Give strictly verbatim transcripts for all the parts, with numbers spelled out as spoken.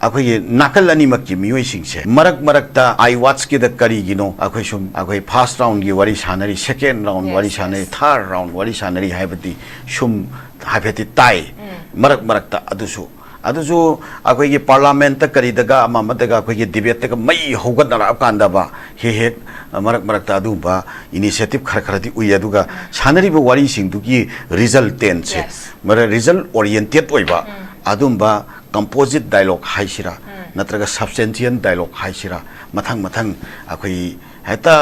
ꯑꯩꯈꯣꯏꯒꯤ ꯅꯥꯀꯜ ꯑꯅꯤꯃꯛꯀꯤ ꯃꯤꯑꯣꯏꯁꯤꯡꯁꯦ ꯃꯔꯛ ꯃꯔꯛꯇ ꯑꯥꯏ ꯋꯥꯆꯀꯤꯗ ꯀꯔꯤꯒꯤꯅꯣ ꯑꯩꯈꯣꯏ ꯁꯨꯝ ꯑꯩꯈꯣꯏ ꯐꯥꯔꯁ ꯔꯥꯎꯟꯒꯤ ꯋꯥꯔꯤ ꯁꯥꯟꯅꯔꯤ, ꯁꯦꯀꯦꯟ ꯔꯥꯎꯟ ꯋꯥꯔꯤ ꯁꯥꯟꯅꯔꯤ, ꯊꯥꯔꯠ ꯔꯥꯎꯟ ꯋꯥꯔꯤ ꯁꯥꯟꯅꯔꯤ ꯍꯥꯏꯕꯗꯤ ꯁꯨꯝ ꯍꯥꯏꯐꯦꯠꯇꯤ ꯇꯥꯏ꯫ ꯃꯔꯛ ꯃꯔꯛꯇ ꯑꯗꯨꯁꯨ ꯑꯗꯨꯁꯨ ꯑꯩꯈꯣꯏꯒꯤ ꯄꯥꯔꯂꯥꯃꯦꯟꯠꯇ ꯀꯔꯤꯗꯒ ꯑꯃ ꯑꯃꯗꯒ ꯑꯩꯈꯣꯏꯒꯤ ꯗꯤꯕꯦꯠꯇꯒ ꯃꯩ ꯍꯧꯒꯠꯅꯔꯛꯑꯀꯥꯟꯗꯕ ꯍꯦꯛ ꯍꯦꯛ ꯃꯔꯛ ꯃꯔꯛꯇ ꯑꯗꯨꯒꯨꯝꯕ ꯏꯅꯤꯁꯤꯌꯦꯇꯤꯚ ꯈꯔ ꯈꯔꯗꯤ ꯎꯏ꯫ ꯑꯗꯨꯒ ꯁꯥꯟꯅꯔꯤꯕ ꯋꯥꯔꯤꯁꯤꯡꯗꯨꯒꯤ ꯔꯤꯖꯜꯇꯦꯟꯁꯦ, ꯔꯤꯖꯜ ꯑꯣꯔꯤꯌꯦꯟꯇꯦꯠ ꯑꯣꯏꯕ ꯑꯗꯨꯝꯕ ꯀꯝꯄꯣꯖꯤꯠ ꯗꯥꯏꯂꯣꯛ ꯍꯥꯏꯁꯤꯔꯥ, ꯅꯠꯇ꯭ꯔꯒ ꯁꯕꯁꯇꯦꯟꯁꯤꯌꯦꯜ ꯗꯥꯏꯂꯣꯛ ꯍꯥꯏꯁꯤꯔꯥ, ꯃꯊꯪ ꯃꯊꯪ ꯑꯩꯈꯣꯏ ꯍꯦꯛꯇ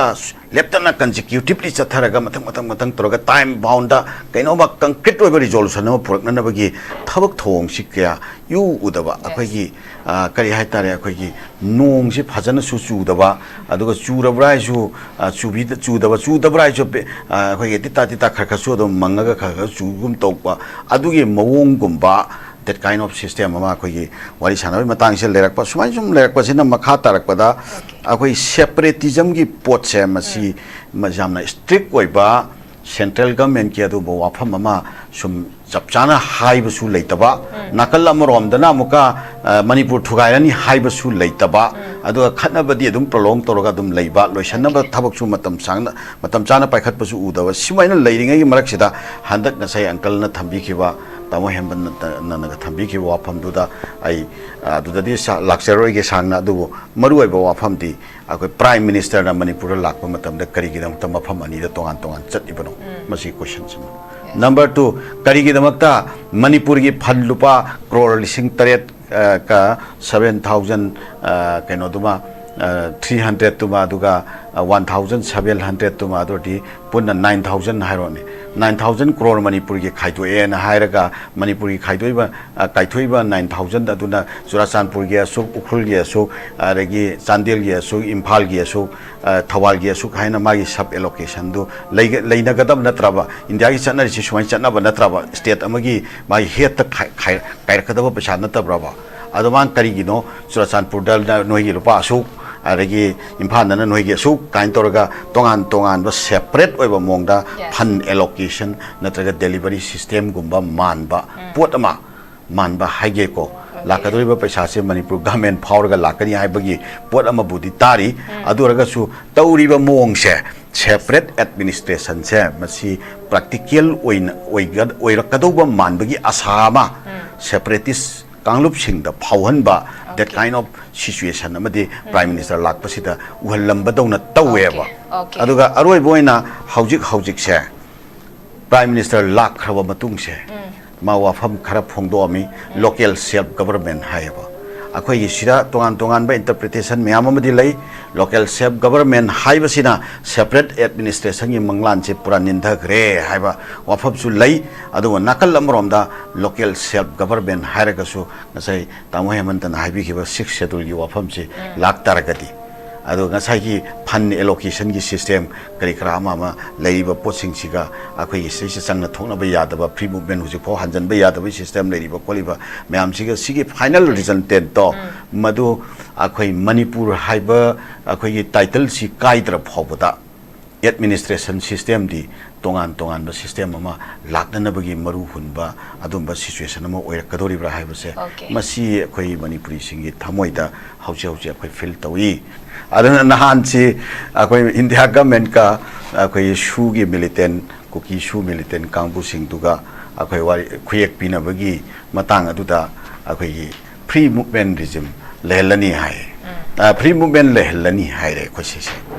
ꯂꯦꯞꯇꯅ ꯀꯟꯖꯤꯀ꯭ꯌꯨꯇꯤꯚꯂꯤ ꯆꯠꯊꯔꯒ ꯃꯊꯪ ꯃꯊꯪ ꯃꯊꯪ ꯇꯧꯔꯒ ꯇꯥꯏꯝ ꯕꯥꯎꯟꯗ ꯀꯩꯅꯣꯝꯃ ꯀꯪꯀ꯭ꯔꯤꯠ ꯑꯣꯏꯕ ꯔꯤꯖꯣꯂꯨꯁꯟ ꯑꯃ ꯄꯨꯔꯛꯅꯅꯕꯒꯤ ꯊꯕꯛ ꯊꯧꯑꯣꯡꯁꯤ ꯀꯌꯥ ꯏꯎ ꯎꯗꯕ꯫ ꯑꯩꯈꯣꯏꯒꯤ, ꯑ, ꯀꯔꯤ ꯍꯥꯏꯇꯥꯔꯦ, ꯑꯩꯈꯣꯏꯒꯤ ꯅꯣꯡꯁꯤ ꯐꯖꯅꯁꯨ ꯆꯨꯗꯕ, ꯑꯗꯨꯒ ꯆꯨꯔꯕ꯭ꯔꯥ ꯍꯥꯏꯁꯨ, ꯑ, ꯆꯨꯕꯤꯗ-, ꯆꯨꯗꯕ, ꯆꯨꯗꯕ꯭ꯔꯥ ꯍꯥꯏꯁꯨ ꯄꯦ-, ꯑ, ꯑꯩꯈꯣꯏꯒꯤ ꯇꯤꯇꯥ ꯇꯤꯇꯥ ꯈꯔ ꯈꯔꯁꯨ ꯑꯗꯨꯝ ꯃꯪꯉꯒ ꯈꯔ ꯈꯔ ꯆꯨꯒꯨꯝ ꯇꯧꯕ, ꯑꯗꯨꯒꯤ ꯃꯑꯣꯡꯒꯨꯝꯕ, that kind of system ꯑꯃ ꯑꯩꯈꯣꯏꯒꯤ ꯋꯥꯔꯤ ꯁꯥꯟꯅꯕꯒꯤ ꯃꯇꯥꯡꯁꯤꯗ ꯂꯩꯔꯛꯄ꯫ ꯁꯨꯃꯥꯏꯅ ꯁꯨꯝ ꯂꯩꯔꯛꯄꯁꯤꯅ ꯃꯈꯥ ꯇꯥꯔꯛꯄꯗ ꯑꯩꯈꯣꯏ ꯁꯦꯄꯔꯦꯇꯤꯖꯝꯒꯤ ꯄꯣꯠꯁꯦ ꯃꯁꯤ ꯃ-, ꯌꯥꯝꯅ ꯏꯁꯇ꯭ꯔꯤꯛ ꯑꯣꯏꯕ ꯁꯦꯟꯇ꯭ꯔꯦꯜ ꯒꯚꯔꯟꯃꯦꯟꯠꯀꯤ ꯑꯗꯨꯒꯨꯝꯕ ꯋꯥꯐꯝ ꯑꯃ ꯁꯨꯝ ꯆꯞ ꯆꯥꯅ ꯍꯥꯏꯕꯁꯨ ꯂꯩꯇꯕ, ꯅꯥꯀꯜ ꯑꯃꯔꯣꯝꯗꯅ ꯑꯃꯨꯛꯀ, ꯑ, ꯃꯅꯤꯄꯨꯔ ꯊꯨꯒꯥꯏꯔꯅꯤ ꯍꯥꯏꯕꯁꯨ ꯂꯩꯇꯕ, ꯑꯗꯨꯒ ꯈꯠꯅꯕꯗꯤ ꯑꯗꯨꯝ ꯄ꯭ꯔꯣꯂꯣꯡ ꯇꯧꯔꯒ ꯑꯗꯨꯝ ꯂꯩꯕ, ꯂꯣꯏꯁꯟꯅꯕ ꯊꯕꯛꯁꯨ ꯃꯇꯝ ꯁꯥꯡꯅ, ꯃꯇꯝ ꯆꯥꯅ ꯄꯥꯏꯈꯠꯄꯁꯨ ꯎꯗꯕ, ꯁꯨꯃꯥꯏꯅ ꯂꯩꯔꯤꯉꯩꯒꯤ ꯃꯔꯛꯁꯤꯗ ꯍꯟꯗꯛ ꯉꯁꯥꯏ ꯑꯪꯀꯜꯅ ꯊꯝꯕꯤꯈꯤꯕ, ꯇꯥꯃꯣ ꯍꯦꯃꯟꯇꯅꯒ ꯊꯝꯕꯤꯈꯤꯕ ꯋꯥꯐꯝꯗꯨꯗ ꯑꯩ, ꯑ, ꯑꯗꯨꯗꯗꯤ ꯁꯥ-, ꯂꯥꯛꯆꯔꯣꯏꯒꯦ ꯁꯥꯡꯅ, ꯑꯗꯨꯕꯨ ꯃꯔꯨꯑꯣꯏꯕ ꯋꯥꯐꯝꯗꯤ ꯑꯩꯈꯣꯏ ꯄ꯭ꯔꯥꯏꯝ ꯃꯤꯅꯤꯁꯇꯔꯅ ꯃꯅꯤꯄꯨꯔꯗ ꯂꯥꯛꯄ ꯃꯇꯝꯗ ꯀꯔꯤꯒꯤꯗꯃꯛꯇ ꯃꯐꯝ ꯑꯅꯤꯗ ꯇꯣꯉꯥꯟ ꯇꯣꯉꯥꯟ ꯆꯠꯂꯤꯕꯅꯣ? ꯃꯁꯤ ꯀꯣꯏꯁꯟꯁꯤꯃ꯫ ꯅꯝꯕꯔ ꯇꯨ, ꯀꯔꯤꯒꯤꯗꯃꯛꯇ ꯃꯅꯤꯄꯨꯔꯒꯤ ꯐꯟ ꯂꯨꯄꯥ ꯀ꯭ꯔꯣꯔ ꯂꯤꯁꯤꯡ ꯇꯔꯦꯠ, ꯑ, ꯀ seven thousand, ꯑ, ꯀꯩꯅꯣꯗꯨꯃ, ꯑ, three hundred ꯇꯨꯃ, ꯑꯗꯨꯒ, ꯑ, one thousand seven hundred ꯇꯨꯃ, ꯑꯗꯨ ꯑꯣꯏꯔꯗꯤ ꯄꯨꯟꯅ nine thousand ꯍꯥꯏꯔꯣꯅꯦ꯫ Nine thousand ꯀ꯭ꯔꯣꯔ ꯃꯅꯤꯄꯨꯔꯒꯤ ꯈꯥꯏꯗꯣꯛꯑꯦꯅ ꯍꯥꯏꯔꯒ ꯃꯅꯤꯄꯨꯔꯒꯤ ꯈꯥꯏꯗꯣꯛꯏꯕ, ꯑ, ꯀꯥꯏꯊꯣꯛꯏꯕ nine thousand ꯑꯗꯨꯅ ꯆꯨꯔꯥꯆꯥꯟꯄꯨꯔꯒꯤ ꯑꯁꯨꯛ, ꯎꯈ꯭ꯔꯨꯜꯒꯤ ꯑꯁꯨꯛ, ꯑꯗꯒꯤ ꯆꯥꯟꯗꯦꯜꯒꯤ ꯑꯁꯨꯛ, ꯏꯝꯐꯥꯜꯒꯤ ꯑꯁꯨꯛ, ꯑ, ꯊꯧꯕꯥꯜꯒꯤ ꯑꯁꯨꯛ ꯍꯥꯏꯅ ꯃꯥꯒꯤ sub allocation ꯗꯨ ꯂꯩꯒ-, ꯂꯩꯅꯒꯗꯕ ꯅꯠꯇ꯭ꯔꯕ? ꯏꯟꯗꯤꯌꯥꯒꯤ ꯆꯠꯅꯔꯤꯁꯤ ꯁꯨꯃꯥꯏꯅ ꯆꯠꯅꯕ ꯅꯠꯇ꯭ꯔꯕ? ꯁ꯭ꯇꯦꯠ ꯑꯃꯒꯤ ꯃꯥꯒꯤ ꯍꯦꯠꯇ ꯈꯥꯏ-, ꯈꯥꯏ-, ꯀꯥꯏꯔꯛꯀꯗꯕ ꯄꯩꯁꯥ ꯅꯠꯇꯕ꯭ꯔꯕ? ꯑꯗꯣ ꯃꯥꯅ ꯀꯔꯤꯒꯤꯅꯣ ꯆꯨꯔꯥꯆꯥꯟꯄꯨꯔꯗ ꯅꯣꯏꯒꯤ ꯂꯨꯄꯥ ꯑꯁꯨꯛ, ꯑꯗꯒꯤ ꯏꯝꯐꯥꯜꯗꯅ ꯅꯣꯏꯒꯤ ꯑꯁꯨꯛ ꯀꯥꯏꯅ ꯇꯧꯔꯒ ꯇꯣꯉꯥꯟ ꯇꯣꯉꯥꯟꯕ separate ꯑꯣꯏꯕ ꯃꯑꯣꯡꯗ fund allocation ꯅꯠꯇ꯭ꯔꯒ delivery system ꯒꯨꯝꯕ ꯃꯥꯟꯕ ꯄꯣꯠ ꯑꯃ ꯃꯥꯟꯕ ꯍꯥꯏꯒꯦꯀꯣ꯫ ꯂꯥꯛꯀꯗꯧꯔꯤꯕ ꯄꯩꯁꯥꯁꯦ ꯃꯅꯤꯄꯨꯔ ꯒꯚꯔꯟꯃꯦꯟ ꯐꯥꯎꯔꯒ ꯂꯥꯛꯀꯅꯤ ꯍꯥꯏꯕꯒꯤ ꯄꯣꯠ ꯑꯃꯕꯨꯗꯤ ꯇꯥꯔꯤ꯫ ꯑꯗꯨ ꯑꯣꯏꯔꯒꯁꯨ ꯇꯧꯔꯤꯕ ꯃꯑꯣꯡꯁꯦ, ꯁꯦꯄꯔꯦꯠ ꯑꯦꯗꯃꯤꯅꯤꯁꯇ꯭ꯔꯦꯁꯟꯁꯦ ꯃꯁꯤ ꯄ꯭ꯔꯦꯛꯇꯤꯀꯦꯜ ꯑꯣꯏꯅ ꯑꯣꯏꯒ- ꯑꯣꯏꯔꯛꯀꯗꯧꯕ ꯃꯥꯟꯕꯒꯤ ꯑꯁꯥ ꯑꯃ ꯁꯦꯄꯔꯦꯇꯤꯁ ꯀꯥꯡꯂꯨꯞꯁꯤꯡꯗ ꯐꯥꯎꯍꯟꯕ, that kind of situation ꯑꯃꯗꯤ ꯄ꯭ꯔꯥꯏꯝ ꯃꯤꯅꯤꯁꯇꯔ ꯂꯥꯛꯄꯁꯤꯗ ꯎꯍꯜꯂꯝꯕꯗꯧꯅ ꯇꯧꯋꯦꯕ꯫ Okay, okay. ꯑꯗꯨꯒ ꯑꯔꯣꯏꯕ ꯑꯣꯏꯅ ꯍꯧꯖꯤꯛ ꯍꯧꯖꯤꯛꯁꯦ ꯄ꯭ꯔꯥꯏꯝ ꯃꯤꯅꯤꯁꯇꯔ ꯂꯥꯛꯈ꯭ꯔꯕ ꯃꯇꯨꯡꯁꯦ ꯃꯥ ꯋꯥꯐꯝ ꯈꯔ ꯐꯣꯡꯗꯣꯛꯑꯝꯃꯤ꯫ ꯂꯣꯀꯦꯜ ꯁꯦꯜꯐ ꯒꯕꯔꯟꯃꯦꯟ ꯍꯥꯏꯌꯦꯕ꯫ ꯑꯩꯈꯣꯏꯒꯤ ꯁꯤꯗ ꯇꯣꯉꯥꯟ ꯇꯣꯉꯥꯟꯕ ꯏꯟꯇꯔꯄ꯭ꯔꯤꯇꯦꯁꯟ ꯃꯌꯥꯝ ꯑꯃꯗꯤ ꯂꯩ꯫ ꯂꯣꯀꯦꯜ ꯁꯦꯜꯐ ꯒꯕꯔꯟꯃꯦꯟ ꯍꯥꯏꯕꯁꯤꯅ ꯁꯦꯄꯔꯦꯠ ꯑꯦꯗꯃꯤꯅꯤꯁꯇ꯭ꯔꯦꯁꯟꯒꯤ ꯃꯪꯂꯥꯟꯁꯦ ꯄꯨꯔꯥ ꯅꯤꯟꯊꯈ꯭ꯔꯦ ꯍꯥꯏꯕ ꯋꯥꯐꯝꯁꯨ ꯂꯩ꯫ ꯑꯗꯨꯒ ꯅꯥꯀꯜ ꯑꯃꯔꯣꯝꯗ ꯂꯣꯀꯦꯜ ꯁꯦꯜꯐ ꯒꯕꯔꯟꯃꯦꯟ ꯍꯥꯏꯔꯒꯁꯨ ꯉꯁꯥꯏ ꯇꯥꯃꯣ ꯍꯦꯃꯟꯇꯅ ꯍꯥꯏꯕꯤꯈꯤꯕ ꯁꯤꯛꯁ ꯁꯦꯗꯨꯜꯒꯤ ꯋꯥꯐꯝꯁꯤ ꯂꯥꯛꯇꯥꯔꯒꯗꯤ, ꯑꯗꯣ ꯉꯁꯥꯏꯒꯤ ꯐꯟ ꯑꯦꯂꯣꯀꯦꯁꯟꯒꯤ ꯁꯤꯁꯇꯦꯝ ꯀꯔꯤ ꯀꯔꯥ ꯑꯃ ꯑꯃ ꯂꯩꯔꯤꯕ ꯄꯣꯠꯁꯤꯡꯁꯤꯒ ꯑꯩꯈꯣꯏꯒꯤ ꯁꯤꯗꯩꯁꯤꯗ ꯆꯪꯅ ꯊꯣꯛꯅꯕ ꯌꯥꯗꯕ, ꯐ꯭ꯔꯤ ꯃꯨꯚꯃꯦꯟ ꯍꯧꯖꯤꯛꯐꯥꯎ ꯍꯟꯖꯟꯕ ꯌꯥꯗꯕꯒꯤ ꯁꯤꯁꯇꯦꯝ ꯂꯩꯔꯤꯕ ꯈꯣꯠꯂꯤꯕ ꯃꯌꯥꯝꯁꯤꯒ ꯁꯤꯒꯤ ꯐꯥꯏꯅꯦꯜ ꯔꯤꯖꯜꯇꯦꯟꯠꯇꯣ ꯃꯗꯨ ꯑꯩꯈꯣꯏ ꯃꯅꯤꯄꯨꯔ ꯍꯥꯏꯕ ꯑꯩꯈꯣꯏꯒꯤ ꯇꯥꯏꯇꯜꯁꯤ ꯀꯥꯏꯗ꯭ꯔ ꯐꯥꯎꯕꯗ ꯑꯦꯗꯃꯤꯅꯤꯁꯇ꯭ꯔꯦꯁꯟ ꯁꯤꯁꯇꯦꯝꯗꯤ ꯇꯣꯉꯥꯟ ꯇꯣꯉꯥꯟꯕ ꯁꯤꯁꯇꯦꯝ ꯑꯃ ꯂꯥꯛꯅꯅꯕꯒꯤ ꯃꯔꯨ ꯍꯨꯟꯕ ꯑꯗꯨꯝꯕ ꯁꯤꯆꯨꯋꯦꯁꯟ ꯑꯃ ꯑꯣꯏꯔꯛꯀꯗꯧꯔꯤꯕ꯭ꯔꯥ ꯍꯥꯏꯕꯁꯦ Okay. ꯃꯁꯤ ꯑꯩꯈꯣꯏ ꯃꯅꯤꯄꯨꯔꯤꯁꯤꯡꯒꯤ ꯊꯃꯣꯏꯗ ꯍꯧꯖꯤꯛ ꯍꯧꯖꯤꯛ ꯑꯩꯈꯣꯏ ꯐꯤꯜ ꯇꯧꯏ꯫ ꯑꯗꯨꯅ ꯅꯍꯥꯟꯁꯤ ꯑꯩꯈꯣꯏ ꯏꯟꯗꯤꯌꯥ ꯒꯃꯦꯟꯀ ꯑꯩꯈꯣꯏ ꯁꯨꯒꯤ ꯃꯤꯂꯤꯇꯦꯟ, ꯀꯨꯀꯤ ꯁꯨ ꯃꯤꯂꯤꯇꯦꯟ ꯀꯥꯡꯕꯨꯁꯤꯡꯗꯨꯒ ꯑꯩꯈꯣꯏ ꯋꯥꯔꯤ ꯈꯨꯌꯦꯛ ꯄꯤꯅꯕꯒꯤ ꯃꯇꯥꯡ ꯑꯗꯨꯗ ꯑꯩꯈꯣꯏꯒꯤ ꯐ꯭ꯔꯤ ꯃꯨꯚꯃꯦꯟ ꯔꯤꯖꯤꯝ ꯂꯩꯍꯜꯂꯅꯤ ꯍꯥꯏ꯫ ꯐ꯭ꯔꯤ ꯃꯨꯚꯃꯦꯟ ꯂꯩꯍꯜꯂꯅꯤ ꯍꯥꯏꯔꯦ ꯑꯩꯈꯣꯏ ꯁꯤꯁꯦ꯫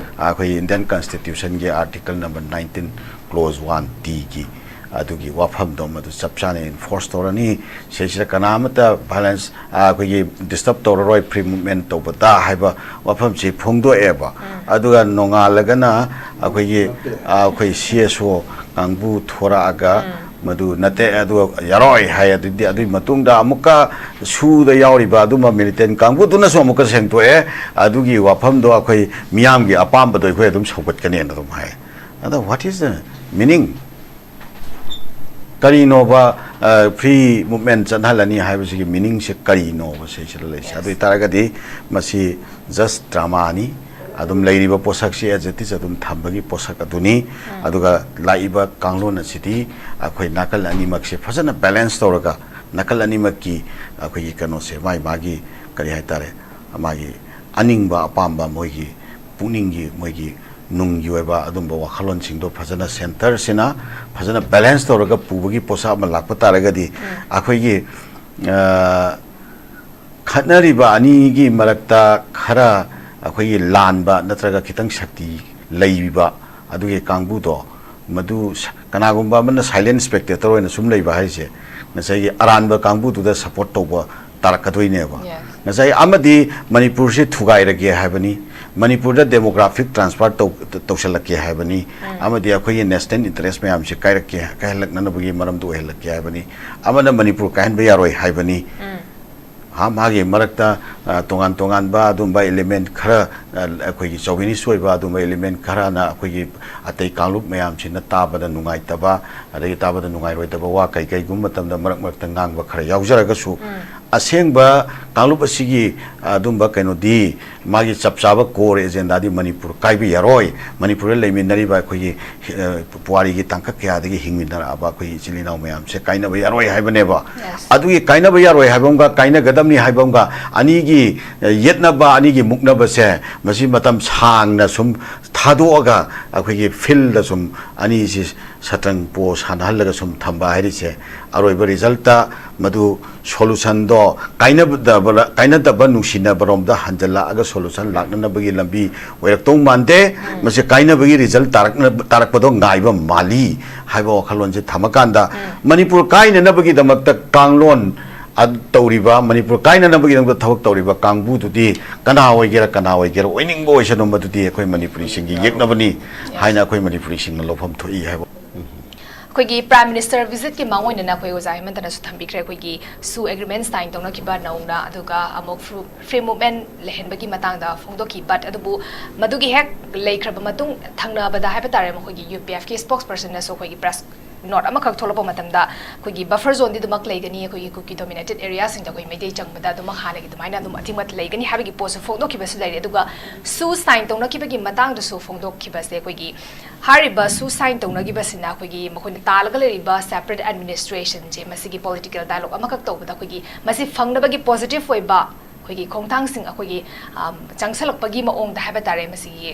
ꯑꯩꯈꯣꯏ ꯏꯟꯗꯤꯌꯟ ꯀꯟꯁꯇꯤꯇ꯭ꯌꯨꯁꯟꯒꯤ article number nineteen clause one ꯗꯤꯒꯤ ꯑꯗꯨꯒꯤ ꯋꯥꯐꯝꯗꯣ ꯃꯗꯨ ꯆꯞ ꯆꯥꯅ ꯏꯟꯐꯣꯔꯁ ꯇꯧꯔꯅꯤ꯫ ꯁꯤꯁꯤꯗ ꯀꯅꯥ ꯑꯃꯠꯇ ꯚꯥꯏꯂꯦꯟꯁ, ꯑꯩꯈꯣꯏꯒꯤ ꯗꯤꯁꯇꯔꯕ ꯇꯧꯔꯔꯣꯏ ꯐ꯭ꯔꯤ ꯃꯨꯚꯃꯦꯟ ꯇꯧꯕꯗ ꯍꯥꯏꯕ ꯋꯥꯐꯝꯁꯤ ꯐꯣꯡꯗꯣꯛꯑꯦꯕ꯫ ꯑꯗꯨꯒ ꯅꯣꯡꯉꯥꯜꯂꯒꯅ ꯑꯩꯈꯣꯏꯒꯤ, ꯑꯩꯈꯣꯏ ꯁꯤ ꯑꯦꯁ ꯑꯣ ꯀꯥꯡꯕꯨ ꯊꯣꯔꯛꯑꯒ ꯃꯗꯨ ꯅꯠꯇꯦ, ꯑꯗꯨ ꯌꯥꯔꯣꯏ ꯍꯥꯏ꯫ ꯑꯗꯨꯗꯤ ꯑꯗꯨꯒꯤ ꯃꯇꯨꯡꯗ ꯑꯃꯨꯛꯀ ꯁꯨꯗ ꯌꯥꯎꯔꯤꯕ ꯑꯗꯨꯝꯕ ꯃꯤꯂꯤꯇꯦꯟ ꯀꯥꯡꯕꯨꯗꯨꯅꯁꯨ ꯑꯃꯨꯛꯀ ꯁꯦꯡꯗꯣꯛꯑꯦ꯫ ꯑꯗꯨꯒꯤ ꯋꯥꯐꯝꯗꯣ ꯑꯩꯈꯣꯏ ꯃꯤꯌꯥꯝꯒꯤ ꯑꯄꯥꯝꯕꯗꯣ ꯑꯩꯈꯣꯏ ꯑꯗꯨꯝ ꯁꯧꯒꯠꯀꯅꯦꯅ ꯑꯗꯨꯝ ꯍꯥꯏ꯫ ꯑꯗꯣ what is the meaning? ꯀꯔꯤꯅꯣꯕ, ꯐ꯭ꯔꯤ ꯃꯨꯚꯃꯦꯟ ꯆꯠꯍꯜꯂꯅꯤ ꯍꯥꯏꯕꯁꯤꯒꯤ ꯃꯤꯅꯤꯡꯁꯦ ꯀꯔꯤꯅꯣꯕ ꯁꯤꯁꯤꯗ ꯂꯩꯁꯦ? ꯑꯗꯨ ꯑꯣꯏꯇꯥꯔꯒꯗꯤ ꯃꯁꯤ ꯖꯁ ꯗ꯭ꯔꯃꯥꯅꯤ꯫ ꯑꯗꯨꯝ ꯂꯩꯔꯤꯕ ꯄꯣꯠꯁꯛꯁꯤ as it is ꯑꯗꯨꯝ ꯊꯝꯕꯒꯤ ꯄꯣꯠꯁꯛ ꯑꯗꯨꯅꯤ꯫ ꯑꯗꯨꯒ ꯂꯥꯛꯏꯕ ꯀꯥꯡꯂꯣꯟ ꯑꯁꯤꯗꯤ ꯑꯩꯈꯣꯏ ꯅꯥꯀꯜ ꯑꯅꯤꯃꯛꯁꯦ ꯐꯖꯅ ꯕꯦꯂꯦꯟꯁ ꯇꯧꯔꯒ ꯅꯥꯀꯜ ꯑꯅꯤꯃꯛꯀꯤ ꯑꯩꯈꯣꯏꯒꯤ ꯀꯩꯅꯣꯁꯦ, ꯃꯥꯒꯤ ꯃꯥꯒꯤ ꯀꯔꯤ ꯍꯥꯏꯇꯥꯔꯦ, ꯃꯥꯒꯤ ꯑꯅꯤꯡꯕ ꯑꯄꯥꯝꯕ, ꯃꯣꯏꯒꯤ ꯄꯨꯛꯅꯤꯡꯒꯤ, ꯃꯣꯏꯒꯤ ꯅꯨꯡꯒꯤ ꯑꯣꯏꯕ ꯑꯗꯨꯝꯕ ꯋꯥꯈꯜꯂꯣꯟꯁꯤꯡꯗꯣ ꯐꯖꯅ ꯁꯦꯟꯇꯔꯁꯤꯅ ꯐꯖꯅ ꯕꯦꯂꯦꯟꯁ ꯇꯧꯔꯒ ꯄꯨꯕꯒꯤ ꯄꯣꯠꯁꯛ ꯑꯃ ꯂꯥꯛꯄ ꯇꯥꯔꯒꯗꯤ, ꯑꯩꯈꯣꯏꯒꯤ, ꯑ, ꯈꯠꯅꯔꯤꯕ ꯑꯅꯤꯒꯤ ꯃꯔꯛꯇ ꯈꯔ ꯑꯩꯈꯣꯏꯒꯤ ꯂꯥꯟꯕ ꯅꯠꯇ꯭ꯔꯒ ꯈꯤꯇꯪ ꯁꯛꯇꯤ ꯂꯩꯕ ꯑꯗꯨꯒꯤ ꯀꯥꯡꯕꯨꯗꯣ, ꯃꯗꯨ ꯁ-, ꯀꯅꯥꯒꯨꯝꯕ ꯑꯃꯅ ꯁꯥꯏꯂꯦꯟ ꯁ꯭ꯄꯦꯛꯇꯦꯇꯔ ꯑꯣꯏꯅ ꯁꯨꯝ ꯂꯩꯕ ꯍꯥꯏꯁꯦ, ꯉꯁꯥꯏꯒꯤ ꯑꯔꯥꯟꯕ ꯀꯥꯡꯕꯨꯗꯨꯗ ꯁꯞꯄꯣꯔꯠ ꯇꯧꯕ ꯇꯥꯔꯛꯀꯗꯣꯏꯅꯦꯕ꯫ Yes. ꯉꯁꯥꯏ ꯑꯃꯗꯤ ꯃꯅꯤꯄꯨꯔꯁꯤ ꯊꯨꯒꯥꯏꯔꯒꯦ ꯍꯥꯏꯕꯅꯤ, ꯃꯅꯤꯄꯨꯔꯗ ꯗꯦꯃꯣꯒ꯭ꯔꯥꯐꯤꯛ ꯇ꯭ꯔꯥꯟꯁꯐꯔ ꯇꯧ-, ꯇꯧꯁꯜꯂꯛꯀꯦ ꯍꯥꯏꯕꯅꯤ, ꯑꯃꯗꯤ ꯑꯩꯈꯣꯏꯒꯤ ꯅꯦꯁꯅꯦꯜ ꯏꯟꯇꯔꯦꯁ ꯃꯌꯥꯝꯁꯤ ꯀꯥꯏꯔꯛꯀꯦ, ꯀꯥꯏꯍꯜꯂꯛꯅꯅꯕꯒꯤ ꯃꯔꯝꯗ ꯑꯣꯏꯍꯜꯂꯛꯀꯦ ꯍꯥꯏꯕꯅꯤ, ꯑꯃꯅ ꯃꯅꯤꯄꯨꯔ ꯀꯥꯏꯍꯟꯕ ꯌꯥꯔꯣꯏ ꯍꯥꯏꯕꯅꯤ꯫ ꯍꯥ, ꯃꯥꯒꯤ ꯃꯔꯛꯇ, ꯑ, ꯇꯣꯉꯥꯟ ꯇꯣꯉꯥꯟꯕ ꯑꯗꯨꯝꯕ ꯏꯂꯤꯃꯦꯟ ꯈꯔ, ꯑ, ꯑꯩꯈꯣꯏꯒꯤ ꯆꯧꯕꯤꯅꯤꯁ ꯑꯣꯏꯕ ꯑꯗꯨꯝꯕ ꯏꯂꯤꯃꯦꯟ ꯈꯔꯅ ꯑꯩꯈꯣꯏꯒꯤ ꯑꯇꯩ ꯀꯥꯡꯂꯨꯞ ꯃꯌꯥꯝꯁꯤꯅ ꯇꯥꯕꯗ ꯅꯨꯡꯉꯥꯏꯇꯕ, ꯑꯗꯒꯤ ꯇꯥꯕꯗ ꯅꯨꯡꯉꯥꯏꯔꯣꯏꯗꯕ ꯋꯥ ꯀꯩ ꯀꯩꯒꯨꯝꯕ ꯃꯇꯝꯗ ꯃꯔꯛ ꯃꯔꯛꯇ ꯉꯥꯡꯕ ꯈꯔ ꯌꯥꯎꯖꯔꯒꯁꯨ, ꯑꯁꯦꯡꯕ ꯀꯥꯡꯂꯨꯞ ꯑꯁꯤꯒꯤ ꯑꯗꯨꯝꯕ ꯀꯩꯅꯣꯗꯤ, ꯃꯥꯒꯤ ꯆꯞ ꯆꯥꯕ ꯀꯣꯔ ꯑꯦꯖꯦꯟꯗꯥꯗꯤ ꯃꯅꯤꯄꯨꯔ ꯀꯥꯏꯕ ꯌꯥꯔꯣꯏ, ꯃꯅꯤꯄꯨꯔꯗ ꯂꯩꯃꯤꯟꯅꯔꯤꯕ ꯑꯩꯈꯣꯏꯒꯤ, ꯑ, ꯄꯨꯋꯥꯔꯤꯒꯤ ꯇꯥꯡꯀꯛ ꯀꯌꯥꯗꯒꯤ ꯍꯤꯡꯃꯤꯟꯅꯔꯛꯑꯕ ꯑꯩꯈꯣꯏꯒꯤ ꯏꯆꯤꯜ ꯏꯅꯥꯎ ꯃꯌꯥꯝꯁꯦ ꯀꯥꯏꯅꯕ ꯌꯥꯔꯣꯏ ꯍꯥꯏꯕꯅꯦꯕ꯫ Yes. ꯑꯗꯨꯒꯤ ꯀꯥꯏꯅꯕ ꯌꯥꯔꯣꯏ ꯍꯥꯏꯕ ꯑꯃꯒ, ꯀꯥꯏꯅꯒꯗꯕꯅꯤ ꯍꯥꯏꯕ ꯑꯃꯒ, ꯑꯅꯤꯒꯤ, ꯑ, ꯌꯦꯠꯅꯕ, ꯑꯅꯤꯒꯤ ꯃꯨꯛꯅꯕꯁꯦ, ꯃꯁꯤ ꯃꯇꯝ ꯁꯥꯡꯅ ꯁꯨꯝ ꯊꯥꯗꯣꯛꯑꯒ ꯑꯩꯈꯣꯏꯒꯤ ꯐꯤꯜꯗ ꯁꯨꯝ ꯑꯅꯤꯁꯤ ꯁꯇ꯭ꯔꯪ ꯄꯣ ꯁꯥꯟꯅꯍꯜꯂꯒ ꯁꯨꯝ ꯊꯝꯕ ꯍꯥꯏꯔꯤꯁꯦ, ꯑꯔꯣꯏꯕ ꯔꯤꯖꯜꯇ ꯃꯗꯨ ꯁꯣꯂꯨꯁꯟꯗꯣ ꯀꯥꯏꯅꯗꯕ, ꯀꯥꯏꯅꯗꯕ ꯅꯨꯡꯁꯤꯅꯕꯔꯣꯝꯗ ꯍꯟꯖꯜꯂꯛꯑꯒ ꯁꯣꯂꯨꯁꯟ ꯂꯥꯛꯅꯅꯕꯒꯤ ꯂꯝꯕꯤ ꯑꯣꯏꯔꯛꯇꯧ ꯃꯥꯟꯗꯦ꯫ ꯃꯁꯤ ꯀꯥꯏꯅꯕꯒꯤ ꯔꯤꯖꯜ ꯇꯥꯔꯛꯅ-, ꯇꯥꯔꯛꯄꯗꯣ ꯉꯥꯏꯕ ꯃꯥꯜꯂꯤ ꯍꯥꯏꯕ ꯋꯥꯈꯜꯂꯣꯟꯁꯦ ꯊꯝꯃꯀꯥꯟꯗ, ꯃꯅꯤꯄꯨꯔ ꯀꯥꯏꯅꯅꯕꯒꯤꯗꯃꯛꯇ ꯀꯥꯡꯂꯣꯟ ꯑ-, ꯇꯧꯔꯤꯕ, ꯃꯅꯤꯄꯨꯔ ꯀꯥꯏꯅꯅꯕꯒꯤꯗꯃꯛꯇ ꯊꯕꯛ ꯇꯧꯔꯤꯕ ꯀꯥꯡꯕꯨꯗꯨꯗꯤ ꯀꯅꯥ ꯑꯣꯏꯒꯦꯔꯥ, ꯀꯅꯥ ꯑꯣꯏꯒꯦꯔꯥ, ꯑꯣꯏꯅꯤꯡꯕ ꯑꯣꯏꯁꯅꯨ, ꯃꯗꯨꯗꯤ ꯑꯩꯈꯣꯏ ꯃꯅꯤꯄꯨꯔꯤꯁꯤꯡꯒꯤ ꯌꯦꯛꯅꯕꯅꯤ ꯍꯥꯏꯅ ꯑꯩꯈꯣꯏ ꯃꯅꯤꯄꯨꯔꯤꯁꯤꯡꯅ ꯂꯧꯐꯝ ꯊꯣꯛꯏ ꯍꯥꯏꯕ꯫ ꯑꯩꯈꯣꯏꯒꯤ Prime Minister visitꯀꯤ ꯃꯥꯡꯑꯣꯏꯅꯅ ꯑꯩꯈꯣꯏ ꯑꯣꯖꯥ ꯍꯦꯃꯟꯇꯅꯁꯨ ꯊꯝꯕꯤꯈ꯭ꯔꯦ, ꯑꯩꯈꯣꯏꯒꯤ ꯁꯨ ꯑꯦꯒ꯭ꯔꯤꯃꯦꯟ ꯁꯥꯏꯟ ꯇꯧꯅꯈꯤꯕ ꯅꯧꯅ, ꯑꯗꯨꯒ ꯑꯃꯨꯛ ꯐ꯭ꯔꯨ-, ꯐ꯭ꯔꯤ ꯃꯨꯚꯃꯦꯟ ꯂꯩꯍꯟꯕꯒꯤ ꯃꯇꯥꯡꯗ ꯐꯣꯡꯗꯣꯛꯈꯤ꯫ But ꯑꯗꯨꯕꯨ ꯃꯗꯨꯒꯤ ꯍꯦꯛ ꯂꯩꯈ꯭ꯔꯕ ꯃꯇꯨꯡ ꯊꯪꯅꯕꯗ ꯍꯥꯏꯕ ꯇꯥꯔꯦ, ꯃꯈꯣꯏꯒꯤ ꯌꯨ ꯄꯤ ꯑꯦꯐꯀꯤ ꯁ꯭ꯄꯣꯛꯁ ꯄꯔꯁꯟꯅꯁꯨ ꯑꯩꯈꯣꯏꯒꯤ ꯄ꯭ꯔꯦꯁ ꯅꯣꯠ ꯑꯃꯈꯛ ꯊꯣꯛꯂꯛꯄ ꯃꯇꯝꯗ ꯑꯩꯈꯣꯏꯒꯤ ꯕꯐꯔ ꯖꯣꯟꯗꯤ ꯑꯗꯨꯃꯛ ꯂꯩꯒꯅꯤ, ꯑꯩꯈꯣꯏꯒꯤ ꯀꯨꯀꯤ ꯗꯣꯃꯤꯅꯦꯇꯦꯠ ꯑꯦꯔꯤꯌꯥꯁꯤꯡꯗ ꯑꯩꯈꯣꯏ ꯃꯩꯇꯩ ꯆꯪꯕꯗ ꯑꯗꯨꯃꯛ ꯍꯥꯟꯅꯒꯤ ꯑꯗꯨꯃꯥꯏꯅ ꯑꯗꯨꯝ ꯑꯊꯤꯡꯕ ꯂꯩꯒꯅꯤ ꯍꯥꯏꯕꯒꯤ ꯄꯣꯠꯁꯨ ꯐꯣꯡꯗꯣꯛꯈꯤꯕꯁꯨ ꯂꯩꯔꯦ꯫ ꯑꯗꯨꯒ ꯁꯨ ꯁꯥꯏꯟ ꯇꯧꯅꯈꯤꯕꯒꯤ ꯃꯇꯥꯡꯗꯁꯨ ꯐꯣꯡꯗꯣꯛꯈꯤꯕꯁꯦ ꯑꯩꯈꯣꯏꯒꯤ ꯍꯥꯏꯔꯤꯕ ꯁꯨ ꯁꯥꯏꯟ ꯇꯧꯅꯈꯤꯕꯁꯤꯅ ꯑꯩꯈꯣꯏꯒꯤ ꯃꯈꯣꯏꯅ ꯇꯥꯜꯂꯒ ꯂꯩꯔꯤꯕ ꯁꯦꯄꯔꯦꯠ ꯑꯦꯗꯃꯤꯅꯤꯁꯇ꯭ꯔꯦꯁꯟꯁꯦ ꯃꯁꯤꯒꯤ ꯄꯣꯂꯤꯇꯤꯀꯦꯜ ꯗꯥꯏꯂꯣꯒ ꯑꯃꯈꯛ ꯇꯧꯕꯗ ꯑꯩꯈꯣꯏꯒꯤ ꯃꯁꯤ ꯐꯪꯅꯕꯒꯤ ꯄꯣꯖꯤꯇꯤꯚ ꯑꯣꯏꯕ ꯑꯩꯈꯣꯏꯒꯤ ꯈꯣꯡꯊꯥꯡꯁꯤꯡ ꯑꯩꯈꯣꯏꯒꯤ ꯆꯪꯁꯜꯂꯛꯄꯒꯤ ꯃꯑꯣꯡꯗ ꯍꯥꯏꯕ ꯇꯥꯔꯦ, ꯃꯁꯤꯒꯤ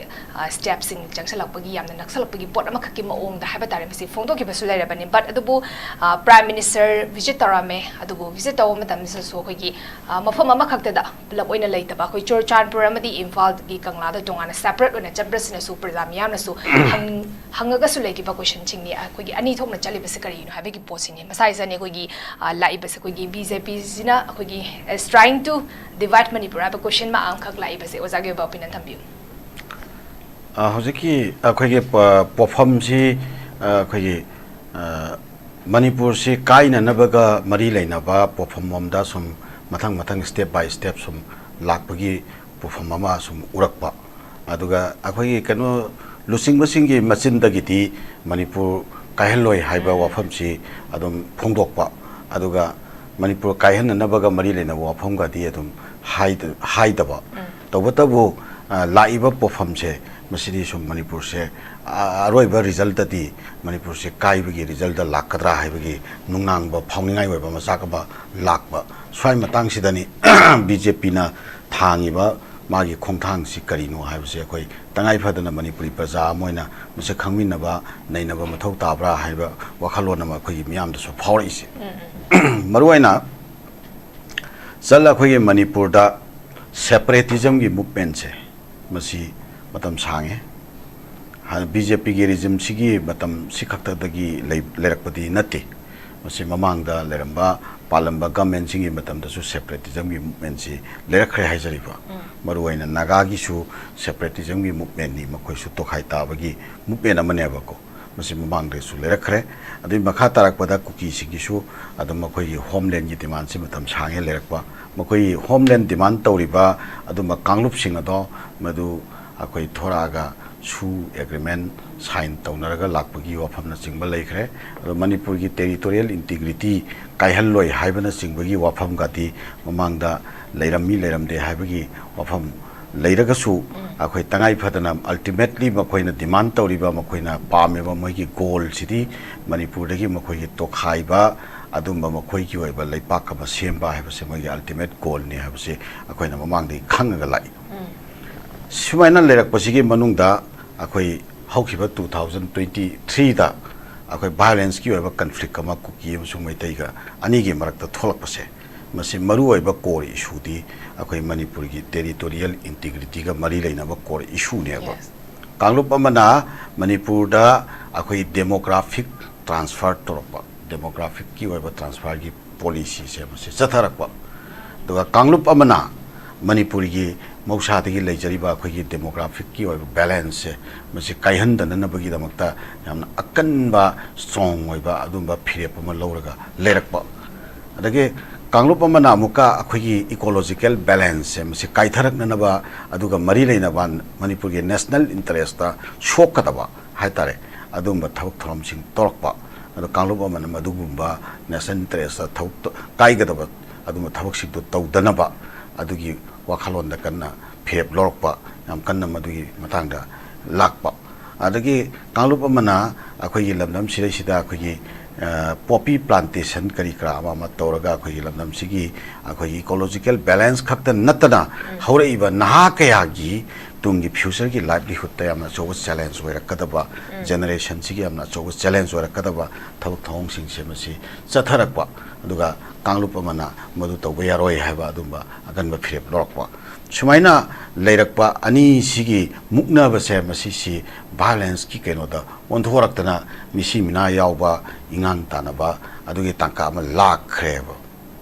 ꯁ꯭ꯇꯦꯞꯁꯤꯡ ꯆꯪꯁꯜꯂꯛꯄꯒꯤ ꯌꯥꯝꯅ ꯅꯛꯁꯜꯂꯛꯄꯒꯤ ꯄꯣꯠ ꯑꯃꯈꯛꯀꯤ ꯃꯑꯣꯡꯗ ꯍꯥꯏꯕ ꯇꯥꯔꯦ, ꯃꯁꯤ ꯐꯣꯡꯗꯣꯛꯈꯤꯕꯁꯨ ꯂꯩꯔꯕꯅꯤ꯫ ꯕꯠ ꯑꯗꯨꯕꯨ ꯄ꯭ꯔꯥꯏꯝ ꯃꯤꯅꯤꯁꯇꯔ ꯚꯤꯖꯤꯠ ꯇꯧꯔꯝꯃꯦ, ꯑꯗꯨꯕꯨ ꯚꯤꯖꯤꯠ ꯇꯧꯕ ꯃꯇꯝꯁꯤꯗꯁꯨ ꯑꯩꯈꯣꯏꯒꯤ ꯃꯐꯝ ꯑꯃꯈꯛꯇꯗ ꯄꯨꯂꯞ ꯑꯣꯏꯅ ꯂꯩꯇꯕ, ꯑꯩꯈꯣꯏ ꯆꯨꯔꯆꯥꯟꯄꯨꯔ ꯑꯃꯗꯤ ꯏꯝꯐꯥꯜꯒꯤ ꯀꯪꯂꯥꯗ ꯇꯣꯉꯥꯟꯅ ꯁꯦꯄꯔꯦꯠ ꯑꯣꯏꯅ ꯆꯠꯄ꯭ꯔꯁꯤꯅꯁꯨ ꯄ꯭ꯔꯖꯥ ꯃꯤꯌꯥꯝꯅꯁꯨ ꯍꯪ- ꯍꯪꯉꯒꯁꯨ ꯂꯩꯈꯤꯕ ꯀꯣꯏꯁꯟꯁꯤꯡꯅꯤ꯫ ꯑꯩꯈꯣꯏꯒꯤ ꯑꯅꯤ ꯊꯣꯛꯅ ꯆꯠꯂꯤꯕꯁꯤ ꯀꯔꯤꯒꯤꯅꯣ ꯍꯥꯏꯕꯒꯤ ꯄꯣꯠꯁꯤꯅꯤ꯫ ꯃꯁꯥꯏꯁꯤꯅꯤ ꯑꯩꯈꯣꯏꯒꯤ ꯂꯥꯛꯏꯕꯁꯦ ꯑꯩꯈꯣꯏꯒꯤ ꯕꯤ ꯖꯦ ꯄꯤꯁꯤꯅ ꯑꯩꯈꯣꯏꯒꯤ is trying to divide Manipur ꯍꯥꯏꯕ ꯀꯣꯏꯁꯟ ꯑꯃꯈꯛ ꯂꯥꯛꯏꯕꯁꯦ꯫ ꯑꯣꯖꯥꯒꯤ ꯑꯣꯏꯕ ꯑꯣꯄꯤꯅꯤꯌꯟ ꯊꯝꯕꯤꯌꯨ꯫ ꯍꯧꯖꯤꯛꯀꯤ ꯑꯩꯈꯣꯏꯒꯤ ꯄꯣꯠꯐꯝꯁꯤ ꯑꯩꯈꯣꯏꯒꯤ ꯃꯅꯤꯄꯨꯔꯁꯤ ꯀꯥꯏꯅꯅꯕꯒ ꯃꯔꯤ ꯂꯩꯅꯕ ꯄꯣꯠꯐꯝ ꯂꯣꯝꯗ ꯁꯨꯝ ꯃꯊꯪ ꯃꯊꯪ step by step ꯁꯨꯝ ꯂꯥꯛꯄꯒꯤ ꯄꯣꯠꯐꯝ ꯑꯃ ꯁꯨꯝ ꯎꯔꯛꯄ꯫ ꯑꯗꯨꯒ ꯑꯩꯈꯣꯏꯒꯤ ꯀꯩꯅꯣ ꯂꯨꯆꯤꯡꯕꯁꯤꯡꯒꯤ ꯃꯆꯤꯟꯗꯒꯤꯗꯤ ꯃꯅꯤꯄꯨꯔ ꯀꯥꯏꯍꯜꯂꯣꯏ ꯍꯥꯏꯕ ꯋꯥꯐꯝꯁꯤ ꯑꯗꯨꯝ ꯐꯣꯡꯗꯣꯛꯄ꯫ ꯑꯗꯨꯒ ꯃꯅꯤꯄꯨꯔ ꯀꯥꯏꯍꯟꯅꯅꯕꯒ ꯃꯔꯤ ꯂꯩꯅꯕ ꯋꯥꯐꯝꯒꯗꯤ ꯑꯗꯨꯝ ꯍꯥꯏꯗ- ꯍꯥꯏꯗꯕ꯫ ꯇꯧꯕꯇꯕꯨ ꯂꯥꯛꯏꯕ ꯄꯣꯠꯐꯝꯁꯦ ꯃꯁꯤꯗꯤ ꯁꯨꯝ ꯃꯅꯤꯄꯨꯔꯁꯦ ꯑꯔꯣꯏꯕ ꯔꯤꯖꯜꯇꯗꯤ ꯃꯅꯤꯄꯨꯔꯁꯦ ꯀꯥꯏꯕꯒꯤ ꯔꯤꯖꯜꯇ ꯂꯥꯛꯀꯗ꯭ꯔꯥ ꯍꯥꯏꯕꯒꯤ ꯅꯨꯡꯅꯥꯡꯕ ꯐꯥꯎꯅꯤꯡꯉꯥꯏ ꯑꯣꯏꯕ ꯃꯆꯥꯛ ꯑꯃ ꯂꯥꯛꯄ꯫ ꯁ꯭ꯋꯥꯏ ꯃꯇꯥꯡꯁꯤꯗꯅꯤ ꯕꯤ ꯖꯦ ꯄꯤꯅ ꯊꯥꯡꯉꯤꯕ ꯃꯥꯒꯤ ꯈꯣꯡꯊꯥꯡꯁꯤ ꯀꯔꯤꯅꯣ ꯍꯥꯏꯕꯁꯦ ꯑꯩꯈꯣꯏ ꯇꯉꯥꯏ ꯐꯗꯅ ꯃꯅꯤꯄꯨꯔꯤ ꯄ꯭ꯔꯖꯥ ꯑꯃ ꯑꯣꯏꯅ ꯃꯁꯤ ꯈꯪꯃꯤꯟꯅꯕ ꯅꯩꯅꯕ ꯃꯊꯧ ꯇꯥꯕ꯭ꯔꯥ ꯍꯥꯏꯕ ꯋꯥꯈꯜꯂꯣꯟ ꯑꯃ ꯑꯩꯈꯣꯏꯒꯤ ꯃꯤꯌꯥꯝꯗꯁꯨ ꯐꯥꯎꯔꯛꯏꯁꯦ꯫ ꯃꯔꯨꯑꯣꯏꯅ ꯆꯜ ꯑꯩꯈꯣꯏꯒꯤ ꯃꯅꯤꯄꯨꯔꯗ ꯁꯦꯄꯔꯦꯇꯤꯖꯝꯒꯤ ꯃꯨꯞꯃꯦꯟꯁꯦ ꯃꯁꯤ ꯃꯇꯝ ꯁꯥꯡꯉꯦ꯫ ꯕꯤ ꯖꯦ ꯄꯤꯒꯤ ꯔꯤꯖꯤꯝꯁꯤꯒꯤ ꯃꯇꯝꯁꯤ ꯈꯛꯇꯗꯒꯤ ꯂꯩꯔꯛꯄꯗꯤ ꯅꯠꯇꯦ꯫ ꯃꯁꯤ ꯃꯃꯥꯡꯗ ꯂꯩꯔꯝꯕ ꯄꯥꯜꯂꯝꯕ ꯒꯃꯦꯟꯁꯤꯡꯒꯤ ꯃꯇꯝꯗꯁꯨ ꯁꯦꯄꯔꯦꯇꯤꯖꯝꯒꯤ ꯃꯨꯞꯃꯦꯟꯁꯤ ꯂꯩꯔꯛꯈ꯭ꯔꯦ ꯍꯥꯏꯖꯔꯤꯕ꯫ ꯃꯔꯨꯑꯣꯏꯅ ꯅꯥꯒꯥꯒꯤꯁꯨ ꯁꯦꯄꯔꯦꯇꯤꯖꯝꯒꯤ ꯃꯨꯞꯃꯦꯟꯅꯤ, ꯃꯈꯣꯏꯁꯨ ꯇꯣꯈꯥꯏ ꯇꯥꯕꯒꯤ ꯃꯨꯞꯃꯦꯟ ꯑꯃꯅꯦꯕꯀꯣ꯫ ꯃꯁꯤ ꯃꯃꯥꯡꯗꯁꯨ ꯂꯩꯔꯛꯈ꯭ꯔꯦ꯫ ꯑꯗꯨꯒꯤ ꯃꯈꯥ ꯇꯥꯔꯛꯄꯗ ꯀꯨꯀꯤꯁꯤꯡꯒꯤꯁꯨ ꯑꯗꯨꯝ ꯃꯈꯣꯏꯒꯤ ꯍꯣꯝꯂꯦꯟꯒꯤ ꯗꯤꯃꯥꯟꯁꯤ ꯃꯇꯝ ꯁꯥꯡꯉꯦ ꯂꯩꯔꯛꯄ꯫ ꯃꯈꯣꯏꯒꯤ ꯍꯣꯝꯂꯦꯟ ꯗꯤꯃꯥꯟ ꯇꯧꯔꯤꯕ ꯑꯗꯨꯝꯕ ꯀꯥꯡꯂꯨꯞꯁꯤꯡ ꯑꯗꯣ ꯃꯗꯨ ꯑꯩꯈꯣꯏ ꯊꯣꯔꯛꯑꯒ ꯁꯨ ꯑꯦꯒ꯭ꯔꯤꯃꯦꯟ ꯁꯥꯏꯟ ꯇꯧꯅꯔꯒ ꯂꯥꯛꯄꯒꯤ ꯋꯥꯐꯝꯅꯆꯤꯡꯕ ꯂꯩꯈ꯭ꯔꯦ꯫ ꯑꯗꯣ ꯃꯅꯤꯄꯨꯔꯒꯤ ꯇꯦꯔꯤꯇꯣꯔꯤꯌꯦꯜ ꯏꯟꯇꯤꯒ꯭ꯔꯤꯇꯤ ꯀꯥꯏꯍꯜꯂꯣꯏ ꯍꯥꯏꯕꯅꯆꯤꯡꯕꯒꯤ ꯋꯥꯐꯝꯒꯗꯤ ꯃꯃꯥꯡꯗ ꯂꯩꯔꯝꯃꯤ ꯂꯩꯔꯝꯗꯦ ꯍꯥꯏꯕꯒꯤ ꯋꯥꯐꯝ ꯂꯩꯔꯒꯁꯨ, ꯑꯩꯈꯣꯏ ꯇꯉꯥꯏ ꯐꯗꯅ ꯑꯜꯇꯤꯃꯦꯠꯂꯤ ꯃꯈꯣꯏꯅ ꯗꯤꯃꯥꯟ ꯇꯧꯔꯤꯕ, ꯃꯈꯣꯏꯅ ꯄꯥꯝꯃꯤꯕ ꯃꯣꯏꯒꯤ ꯒꯣꯜꯁꯤꯗꯤ ꯃꯅꯤꯄꯨꯔꯗꯒꯤ ꯃꯈꯣꯏꯒꯤ ꯇꯣꯈꯥꯏꯕ, ꯑꯗꯨꯝꯕ ꯃꯈꯣꯏꯒꯤ ꯑꯣꯏꯕ ꯂꯩꯄꯥꯛ ꯑꯃ ꯁꯦꯝꯕ ꯍꯥꯏꯕꯁꯦ ꯃꯣꯏꯒꯤ ꯑꯜꯇꯤꯃꯦꯠ ꯒꯣꯜꯅꯤ ꯍꯥꯏꯕꯁꯦ ꯑꯩꯈꯣꯏꯅ ꯃꯃꯥꯡꯗꯒꯤ ꯈꯪꯉꯒ ꯂꯥꯛꯏ꯫ ꯁꯨꯃꯥꯏꯅ ꯂꯩꯔꯛꯄꯁꯤꯒꯤ ꯃꯅꯨꯡꯗ ꯑꯩꯈꯣꯏ ꯍꯧꯈꯤꯕ two thousand twenty threeꯗ ꯑꯩꯈꯣꯏ ꯚꯥꯏꯑꯣꯂꯦꯟꯁꯀꯤ ꯑꯣꯏꯕ ꯀꯟꯐ꯭ꯂꯤꯛ ꯑꯃ ꯀꯨꯀꯤ ꯑꯃꯁꯨꯡ ꯃꯩꯇꯩꯒ ꯑꯅꯤꯒꯤ ꯃꯔꯛꯇ ꯊꯣꯛꯂꯛꯄꯁꯦ, ꯃꯁꯤ ꯃꯔꯨꯑꯣꯏꯕ ꯀꯣꯔ ꯏꯁꯨꯗꯤ ꯑꯩꯈꯣꯏ ꯃꯅꯤꯄꯨꯔꯒꯤ ꯇꯦꯔꯤꯇꯣꯔꯤꯌꯦꯜ ꯏꯟꯇꯤꯒ꯭ꯔꯤꯇꯤꯒ ꯃꯔꯤ ꯂꯩꯅꯕ ꯀꯣꯔ ꯏꯁꯨꯅꯦꯕ꯫ Yes. ꯀꯥꯡꯂꯨꯞ ꯑꯃꯅ ꯃꯅꯤꯄꯨꯔꯗ ꯑꯩꯈꯣꯏ ꯗꯦꯃꯣꯒ꯭ꯔꯥꯐꯤꯛ ꯇ꯭ꯔꯥꯟꯁꯐꯔ ꯇꯧꯔꯛꯄ, ꯗꯦꯃꯣꯒ꯭ꯔꯥꯐꯤꯛꯀꯤ ꯑꯣꯏꯕ ꯇ꯭ꯔꯥꯟꯁꯐꯔꯒꯤ ꯄꯣꯂꯤꯁꯤꯁꯦ ꯃꯁꯤ ꯆꯠꯊꯔꯛꯄ꯫ ꯑꯗꯨꯒ ꯀꯥꯡꯂꯨꯞ ꯑꯃꯅ ꯃꯅꯤꯄꯨꯔꯒꯤ ꯃꯍꯧꯁꯥꯗꯒꯤ ꯂꯩꯖꯔꯤꯕ ꯑꯩꯈꯣꯏꯒꯤ ꯗꯦꯃꯣꯒ꯭ꯔꯥꯐꯤꯛꯀꯤ ꯑꯣꯏꯕ ꯕꯦꯂꯦꯟꯁꯁꯦ ꯃꯁꯤ ꯀꯥꯏꯍꯟꯗꯅꯅꯕꯒꯤꯗꯃꯛꯇ ꯌꯥꯝꯅ ꯑꯀꯟꯕ, ꯁ꯭ꯇꯔꯣꯡ ꯑꯣꯏꯕ ꯑꯗꯨꯝꯕ ꯐꯤꯔꯦꯞ ꯑꯃ ꯂꯧꯔꯒ ꯂꯩꯔꯛꯄ꯫ ꯑꯗꯒꯤ ꯀꯥꯡꯂꯨꯞ ꯑꯃꯅ ꯑꯃꯨꯛꯀ ꯑꯩꯈꯣꯏꯒꯤ ꯏꯀꯣꯂꯣꯖꯤꯀꯦꯜ ꯕꯦꯂꯦꯟꯁꯁꯦ ꯃꯁꯤ ꯀꯥꯏꯊꯔꯛꯅꯅꯕ, ꯑꯗꯨꯒ ꯃꯔꯤ ꯂꯩꯅꯕ ꯃꯅꯤꯄꯨꯔꯒꯤ ꯅꯦꯁꯅꯦꯜ ꯏꯟꯇꯔꯦꯁꯇ ꯁꯣꯛꯀꯗꯕ ꯍꯥꯏꯇꯥꯔꯦ, ꯑꯗꯨꯒꯨꯝꯕ ꯊꯕꯛ ꯊꯧꯔꯝꯁꯤꯡ ꯇꯧꯔꯛꯄ꯫ ꯑꯗꯣ ꯀꯥꯡꯂꯨꯞ ꯑꯃꯅ ꯃꯗꯨꯒꯨꯝꯕ ꯅꯦꯁꯅꯦꯜ ꯏꯟꯇꯔꯦꯁꯇ ꯊꯕꯛ ꯀꯥꯏꯒꯗꯕ ꯑꯗꯨꯒꯨꯝꯕ ꯊꯕꯛꯁꯤꯡꯗꯨ ꯇꯧꯗꯅꯕ ꯑꯗꯨꯒꯤ ꯋꯥꯈꯜꯂꯣꯟꯗ ꯀꯟꯅ ꯐꯤꯔꯦꯞ ꯂꯧꯔꯛꯄ, ꯌꯥꯝ ꯀꯟꯅ ꯃꯗꯨꯒꯤ ꯃꯇꯥꯡꯗ ꯂꯥꯛꯄ꯫ ꯑꯗꯒꯤ ꯀꯥꯡꯂꯨꯞ ꯑꯃꯅ ꯑꯩꯈꯣꯏꯒꯤ ꯂꯝꯗꯝ ꯁꯤꯗꯩꯁꯤꯗ ꯑꯩꯈꯣꯏꯒꯤ, ꯑ, ꯄꯣꯄꯤ ꯄ꯭ꯂꯥꯟꯇꯦꯁꯟ ꯀꯔꯤ ꯀꯔꯥ ꯑꯃ ꯑꯃ ꯇꯧꯔꯒ ꯑꯩꯈꯣꯏꯒꯤ ꯂꯝꯗꯝꯁꯤꯒꯤ ꯑꯩꯈꯣꯏꯒꯤ ꯏꯀꯣꯂꯣꯖꯤꯀꯦꯜ ꯕꯦꯂꯦꯟꯁ ꯈꯛꯇ ꯅꯠꯇꯅ ꯍꯧꯔꯛꯏꯕ ꯅꯍꯥ ꯀꯌꯥꯒꯤ ꯇꯨꯡꯒꯤ ꯐ꯭ꯌꯨꯆꯔꯒꯤ ꯂꯥꯏꯚꯂꯤꯍꯨꯗꯇ ꯌꯥꯝꯅ ꯑꯆꯧꯕ ꯆꯦꯂꯦꯟꯖ ꯑꯣꯏꯔꯛꯀꯗꯕ, ꯖꯦꯅꯦꯔꯦꯁꯟꯁꯤꯒꯤ ꯌꯥꯝꯅ ꯑꯆꯧꯕ ꯆꯦꯂꯦꯟꯖ ꯑꯣꯏꯔꯛꯀꯗꯕ ꯊꯕꯛ ꯊꯧꯑꯣꯡꯁꯤꯡꯁꯦ ꯃꯁꯤ ꯆꯠꯊꯔꯛꯄ꯫ ꯑꯗꯨꯒ ꯀꯥꯡꯂꯨꯞ ꯑꯃꯅ ꯃꯗꯨ ꯇꯧꯕ ꯌꯥꯔꯣꯏ ꯍꯥꯏꯕ ꯑꯗꯨꯝꯕ ꯑꯀꯟꯕ ꯐꯤꯔꯦꯞ ꯂꯧꯔꯛꯄ꯫ ꯁꯨꯃꯥꯏꯅ ꯂꯩꯔꯛꯄ ꯑꯅꯤꯁꯤꯒꯤ ꯃꯨꯛꯅꯕꯁꯦ ꯃꯁꯤꯁꯤ ꯚꯥꯏꯑꯣꯂꯦꯟꯁꯀꯤ ꯀꯩꯅꯣꯗ ꯑꯣꯟꯊꯣꯔꯛꯇꯅ ꯃꯤꯁꯤ ꯃꯤꯅꯥ ꯌꯥꯎꯕ, ꯏꯉꯥꯡ ꯇꯥꯟꯅꯕ ꯑꯗꯨꯒꯤ ꯇꯥꯡꯀꯛ ꯑꯃ ꯂꯥꯛꯈ꯭ꯔꯦꯕ꯫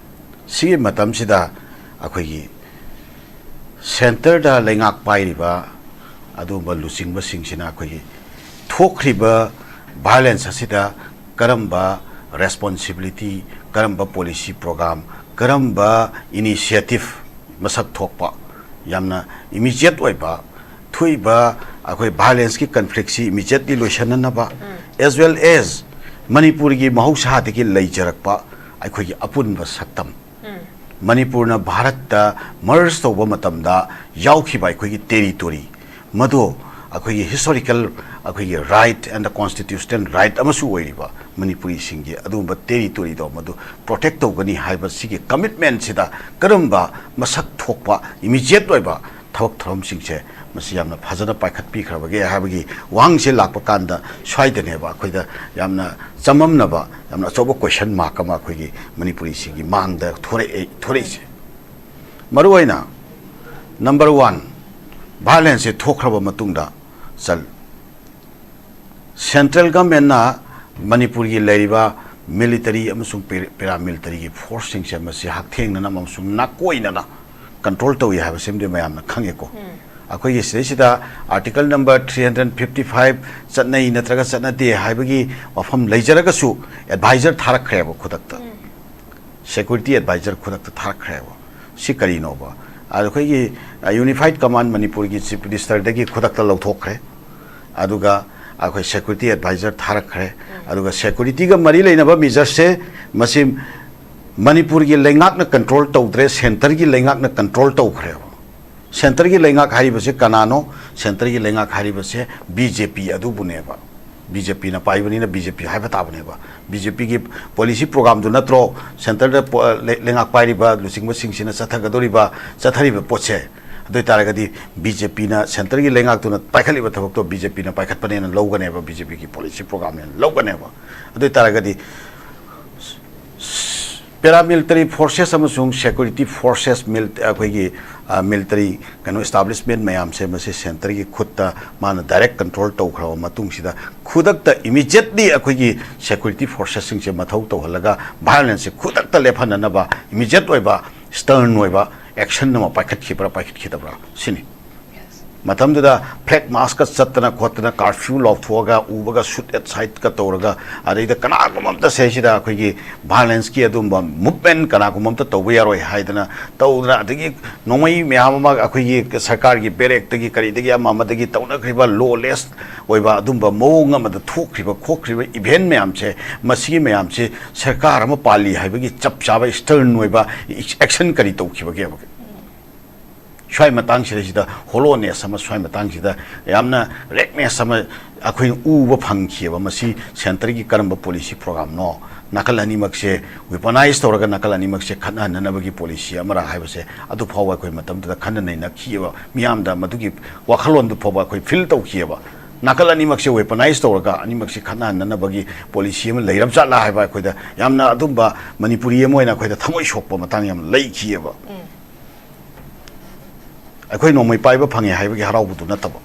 ꯁꯤꯒꯤ ꯃꯇꯝꯁꯤꯗ ꯑꯩꯈꯣꯏꯒꯤ ꯁꯦꯟꯇꯔꯗ ꯂꯩꯉꯥꯛ ꯄꯥꯏꯔꯤꯕ ꯑꯗꯨꯒꯨꯝꯕ ꯂꯨꯆꯤꯡꯕꯁꯤꯡꯁꯤꯅ ꯑꯩꯈꯣꯏꯒꯤ ꯊꯣꯛꯈ꯭ꯔꯤꯕ ꯚꯥꯏꯑꯣꯂꯦꯟꯁ ꯑꯁꯤꯗ ꯀꯔꯝꯕ ꯔꯦꯁꯄꯣꯟꯁꯤꯕꯤꯂꯤꯇꯤ, ꯀꯔꯝꯕ ꯄꯣꯂꯤꯁꯤ ꯄ꯭ꯔꯣꯒ꯭ꯔꯥꯝ, ꯀꯔꯝꯕ ꯏꯅꯤꯁꯤꯌꯦꯇꯤꯞ ꯃꯁꯛ ꯊꯣꯛꯄ, ꯌꯥꯝꯅ ꯏꯃꯤꯖꯤꯌꯦꯠ ꯑꯣꯏꯕ, ꯊꯣꯛꯏꯕ ꯑꯩꯈꯣꯏ violence ꯀꯤ conflict ꯁꯤ immediately ꯂꯣꯏꯁꯤꯟꯅꯅꯕ, as well as ꯃꯅꯤꯄꯨꯔꯒꯤ ꯃꯍꯧꯁꯥꯗꯒꯤ ꯂꯩꯖꯔꯛꯄ ꯑꯩꯈꯣꯏꯒꯤ ꯑꯄꯨꯟꯕ ꯁꯛꯇꯝ, ꯃꯅꯤꯄꯨꯔꯅ ꯚꯥꯔꯠꯇ merge ꯇꯧꯕ ꯃꯇꯝꯗ ꯌꯥꯎꯈꯤꯕ ꯑꯩꯈꯣꯏꯒꯤ territory, ꯃꯗꯨ ꯑꯩꯈꯣꯏꯒꯤ historical, ꯑꯩꯈꯣꯏꯒꯤ right and constitutional right ꯑꯃꯁꯨ ꯑꯣꯏꯔꯤꯕ ꯃꯅꯤꯄꯨꯔꯤꯁꯤꯡꯒꯤ ꯑꯗꯨꯒꯨꯝꯕ territory ꯗꯣ ꯃꯗꯨ protect ꯇꯧꯒꯅꯤ ꯍꯥꯏꯕ ꯁꯤꯒꯤ commitment ꯁꯤꯗ ꯀꯔꯝꯕ ꯃꯁꯛ ꯊꯣꯛꯄ immediate ꯑꯣꯏꯕ ꯊꯕꯛ ꯊꯧꯔꯝꯁꯤꯡꯁꯦ ꯃꯁꯤ ꯌꯥꯝꯅ ꯐꯖꯅ ꯄꯥꯏꯈꯠꯄꯤꯈ꯭ꯔꯕꯒꯦ ꯍꯥꯏꯕꯒꯤ ꯋꯥꯍꯪꯁꯦ ꯂꯥꯛꯄ ꯀꯥꯟꯗ, ꯁ꯭ꯋꯥꯏꯗꯅꯦꯕ ꯑꯩꯈꯣꯏꯗ ꯌꯥꯝꯅ ꯆꯃꯝꯅꯕ, ꯌꯥꯝꯅ ꯑꯆꯧꯕ question mark ꯑꯃ ꯑꯩꯈꯣꯏꯒꯤ ꯃꯅꯤꯄꯨꯔꯤꯁꯤꯡꯒꯤ ꯃꯥꯡꯗ ꯊꯣꯔꯛꯑꯦ, ꯊꯣꯔꯛꯏꯁꯦ꯫ ꯃꯔꯨꯑꯣꯏꯅ number one, violence ꯁꯦ ꯊꯣꯛꯈ꯭ꯔꯕ ꯃꯇꯨꯡꯗ ꯆꯜ-, central government ꯅ ꯃꯅꯤꯄꯨꯔꯒꯤ ꯂꯩꯔꯤꯕ military ꯑꯃꯁꯨꯡ ꯄꯦ-, paramilitary ꯒꯤ force ꯁꯤꯡꯁꯦ ꯃꯁꯤ ꯍꯛꯊꯦꯡꯅꯅ ꯑꯃꯁꯨꯡ ꯅꯥꯀꯣꯏꯅꯅ control ꯇꯧꯏ ꯍꯥꯏꯕꯁꯤꯃꯗꯤ ꯃꯌꯥꯝꯅ ꯈꯪꯉꯦꯀꯣ꯫ ꯑꯩꯈꯣꯏꯒꯤ ꯁꯤꯗꯩꯁꯤꯗ article number three hundred fifty five ꯆꯠꯅꯩ ꯅꯠꯇ꯭ꯔꯒ ꯆꯠꯅꯗꯦ ꯍꯥꯏꯕꯒꯤ ꯋꯥꯐꯝ ꯂꯩꯖꯔꯒꯁꯨ advisor ꯊꯥꯔꯛꯈ꯭ꯔꯦꯕ ꯈꯨꯗꯛꯇ꯫ Security advisor ꯈꯨꯗꯛꯇ ꯊꯥꯔꯛꯈ꯭ꯔꯦꯕ꯫ ꯁꯤ ꯀꯔꯤꯅꯣꯕ? ꯑꯗ ꯑꯩꯈꯣꯏꯒꯤ, ꯑ, Unified Command ꯃꯅꯤꯄꯨꯔꯒꯤ Chief Minister ꯗꯒꯤ ꯈꯨꯗꯛꯇ ꯂꯧꯊꯣꯛꯈ꯭ꯔꯦ꯫ ꯑꯗꯨꯒ ꯑꯩꯈꯣꯏ security advisor ꯊꯥꯔꯛꯈ꯭ꯔꯦ꯫ ꯑꯗꯨꯒ security ꯒ ꯃꯔꯤ ꯂꯩꯅꯕ measures ꯁꯦ ꯃꯁꯤ ꯃꯅꯤꯄꯨꯔꯒꯤ ꯂꯩꯉꯥꯛꯅ control ꯇꯧꯗ꯭ꯔꯦ, centre ꯒꯤ ꯂꯩꯉꯥꯛꯅ control ꯇꯧꯈ꯭ꯔꯦꯕ꯫ Centre ꯒꯤ ꯂꯩꯉꯥꯛ ꯍꯥꯏꯔꯤꯕꯁꯦ ꯀꯅꯥꯅꯣ? Centre ꯒꯤ ꯂꯩꯉꯥꯛ ꯍꯥꯏꯔꯤꯕꯁꯦ B J P ꯑꯗꯨꯕꯨꯅꯦꯕ꯫ B J P ꯅ ꯄꯥꯏꯕꯅꯤꯅ B J P ꯍꯥꯏꯕ ꯇꯥꯕꯅꯦꯕ꯫ B J P ꯒꯤ policy program ꯗꯨ ꯅꯠꯇ꯭ꯔꯣ centre ꯗ ꯄꯣ-, ꯂꯩ-, ꯂꯩꯉꯥꯛ ꯄꯥꯏꯔꯤꯕ ꯂꯨꯆꯤꯡꯕꯁꯤꯡꯁꯤꯅ ꯆꯠꯊꯒꯗꯧꯔꯤꯕ, ꯆꯠꯊꯔꯤꯕ ꯄꯣꯠꯁꯦ? ꯑꯗꯨ ꯑꯣꯏ ꯇꯥꯔꯒꯗꯤ B J P ꯅ centre ꯒꯤ ꯂꯩꯉꯥꯛꯇꯨꯅ ꯄꯥꯏꯈꯠꯂꯤꯕ ꯊꯕꯛꯇꯣ B J P ꯅ ꯄꯥꯏꯈꯠꯄꯅꯦꯅ ꯂꯧꯒꯅꯦꯕ, B J P ꯒꯤ policy program ꯅꯦꯅ ꯂꯧꯒꯅꯦꯕ꯫ ꯑꯗꯨ ꯑꯣꯏ ꯇꯥꯔꯒꯗꯤ paramilitary forces ꯑꯃꯁꯨꯡ security forces, mil-, ꯑꯩꯈꯣꯏꯒꯤ, ꯑ, military ꯀꯩꯅꯣ establishment ꯃꯌꯥꯝꯁꯦ ꯃꯁꯤ centre ꯒꯤ ꯈꯨꯠꯇ ꯃꯥꯅ direct control ꯇꯧꯈ꯭ꯔꯕ ꯃꯇꯨꯡꯁꯤꯗ, ꯈꯨꯗꯛꯇ immediately ꯑꯩꯈꯣꯏꯒꯤ security forces ꯁꯤꯡꯁꯦ ꯃꯊꯧ ꯇꯧꯍꯜꯂꯒ violence ꯁꯦ ꯈꯨꯗꯛꯇ ꯂꯦꯞꯍꯟꯅꯅꯕ immediate ꯑꯣꯏꯕ stern ꯑꯣꯏꯕ action ꯑꯃ ꯄꯥꯏꯈꯠꯈꯤꯕ꯭ꯔꯥ ꯄꯥꯏꯈꯠꯈꯤꯗꯕ꯭ꯔꯥ ꯁꯤꯅꯤ꯫ ꯃꯇꯝꯗꯨꯗ ꯐ꯭ꯂꯦꯛ ꯃꯥꯔꯆꯀ ꯆꯠꯇꯅ ꯈꯣꯠꯇꯅ, ꯀꯥꯔꯐ꯭ꯌꯨ ꯂꯥꯎꯊꯣꯛꯑꯒ, ꯎꯕꯒ ꯁꯨꯠ ꯑꯦꯠ ꯁꯥꯏꯠꯀ ꯇꯧꯔꯒ, ꯑꯗꯩꯗ ꯀꯅꯥꯒꯨꯝꯕ ꯑꯝꯇ ꯁꯤꯗꯩꯁꯤꯗ ꯑꯩꯈꯣꯏꯒꯤ ꯚꯥꯏꯑꯣꯂꯦꯟꯁꯀꯤ ꯑꯗꯨꯝꯕ ꯃꯨꯚꯃꯦꯟ ꯀꯅꯥꯒꯨꯝꯕ ꯑꯝꯇ ꯇꯧꯕ ꯌꯥꯔꯣꯏ ꯍꯥꯏꯗꯅ ꯇꯧꯗꯅ, ꯑꯗꯒꯤ ꯅꯣꯡꯃꯩ ꯃꯌꯥꯝ ꯑꯃ ꯑꯩꯈꯣꯏꯒꯤ ꯁꯔꯀꯥꯔꯒꯤ ꯕꯦꯔꯦꯛꯇꯒꯤ ꯀꯔꯤꯗꯒꯤ ꯑꯃ ꯑꯃꯗꯒꯤ ꯇꯧꯅꯈ꯭ꯔꯤꯕ ꯂꯣꯂꯦꯁ ꯑꯣꯏꯕ ꯑꯗꯨꯝꯕ ꯃꯑꯣꯡ ꯑꯃꯗ ꯊꯣꯛꯈ꯭ꯔꯤꯕ ꯈꯣꯠꯈ꯭ꯔꯤꯕ ꯏꯚꯦꯟ ꯃꯌꯥꯝꯁꯦ, ꯃꯁꯤꯒꯤ ꯃꯌꯥꯝꯁꯦ ꯁꯔꯀꯥꯔ ꯑꯃ ꯄꯥꯜꯂꯤ ꯍꯥꯏꯕꯒꯤ ꯆꯞ ꯆꯥꯕ ꯁ꯭ꯇꯔꯟ ꯑꯣꯏꯕ ꯑꯦꯛꯁꯟ ꯀꯔꯤ ꯇꯧꯈꯤꯕꯒꯦꯕ? ꯁ꯭ꯋꯥꯏ ꯃꯇꯥꯡꯁꯤꯗꯩꯁꯤꯗ ꯍꯣꯂꯣꯅꯦꯁ ꯑꯃ, ꯁ꯭ꯋꯥꯏ ꯃꯇꯥꯡꯁꯤꯗ ꯌꯥꯝꯅ ꯔꯦꯛꯅꯦꯁ ꯑꯃ ꯑꯩꯈꯣꯏꯅ ꯎꯕ ꯐꯪꯈꯤꯑꯕ꯫ ꯃꯁꯤ ꯁꯦꯟꯇꯔꯒꯤ ꯀꯔꯝꯕ ꯄꯣꯂꯤꯁꯤ ꯄ꯭ꯔꯣꯒ꯭ꯔꯥꯝꯅꯣ? ꯅꯥꯀꯜ ꯑꯅꯤꯃꯛꯁꯦ ꯋꯦꯄꯅꯥꯏꯖ ꯇꯧꯔꯒ ꯅꯥꯀꯜ ꯑꯅꯤꯃꯛꯁꯦ ꯈꯠꯅꯍꯟꯅꯅꯕꯒꯤ ꯄꯣꯂꯤꯁꯤ ꯑꯃꯔꯥ ꯍꯥꯏꯕꯁꯦ ꯑꯗꯨ ꯐꯥꯎꯕ ꯑꯩꯈꯣꯏ ꯃꯇꯝꯗꯨꯗ ꯈꯟꯅ ꯅꯩꯅꯈꯤꯑꯕ꯫ ꯃꯤꯌꯥꯝꯗ ꯃꯗꯨꯒꯤ ꯋꯥꯈꯜꯂꯣꯟꯗꯨ ꯐꯥꯎꯕ ꯑꯩꯈꯣꯏ ꯐꯤꯜ ꯇꯧꯈꯤꯑꯕ꯫ ꯅꯥꯀꯜ ꯑꯅꯤꯃꯛꯁꯦ ꯋꯦꯄꯅꯥꯏꯖ ꯇꯧꯔꯒ ꯑꯅꯤꯃꯛꯁꯦ ꯈꯠꯅꯍꯟꯅꯅꯕꯒꯤ ꯄꯣꯂꯤꯁꯤ ꯑꯃ ꯂꯩꯔꯝꯖꯥꯠꯂꯥ ꯍꯥꯏꯕ ꯑꯩꯈꯣꯏꯗ ꯌꯥꯝꯅ ꯑꯗꯨꯝꯕ ꯃꯅꯤꯄꯨꯔꯤ ꯑꯃ ꯑꯣꯏꯅ ꯑꯩꯈꯣꯏꯗ ꯊꯃꯣꯏ ꯁꯣꯛꯄ ꯃꯇꯥꯡ ꯌꯥꯝ ꯂꯩꯈꯤꯑꯕ꯫ ꯑꯩꯈꯣꯏ ꯅꯣꯡꯃꯩ ꯄꯥꯏꯕ ꯐꯪꯉꯦ ꯍꯥꯏꯕꯒꯤ ꯍꯔꯥꯎꯕꯗꯨ ꯅꯠꯇꯕ,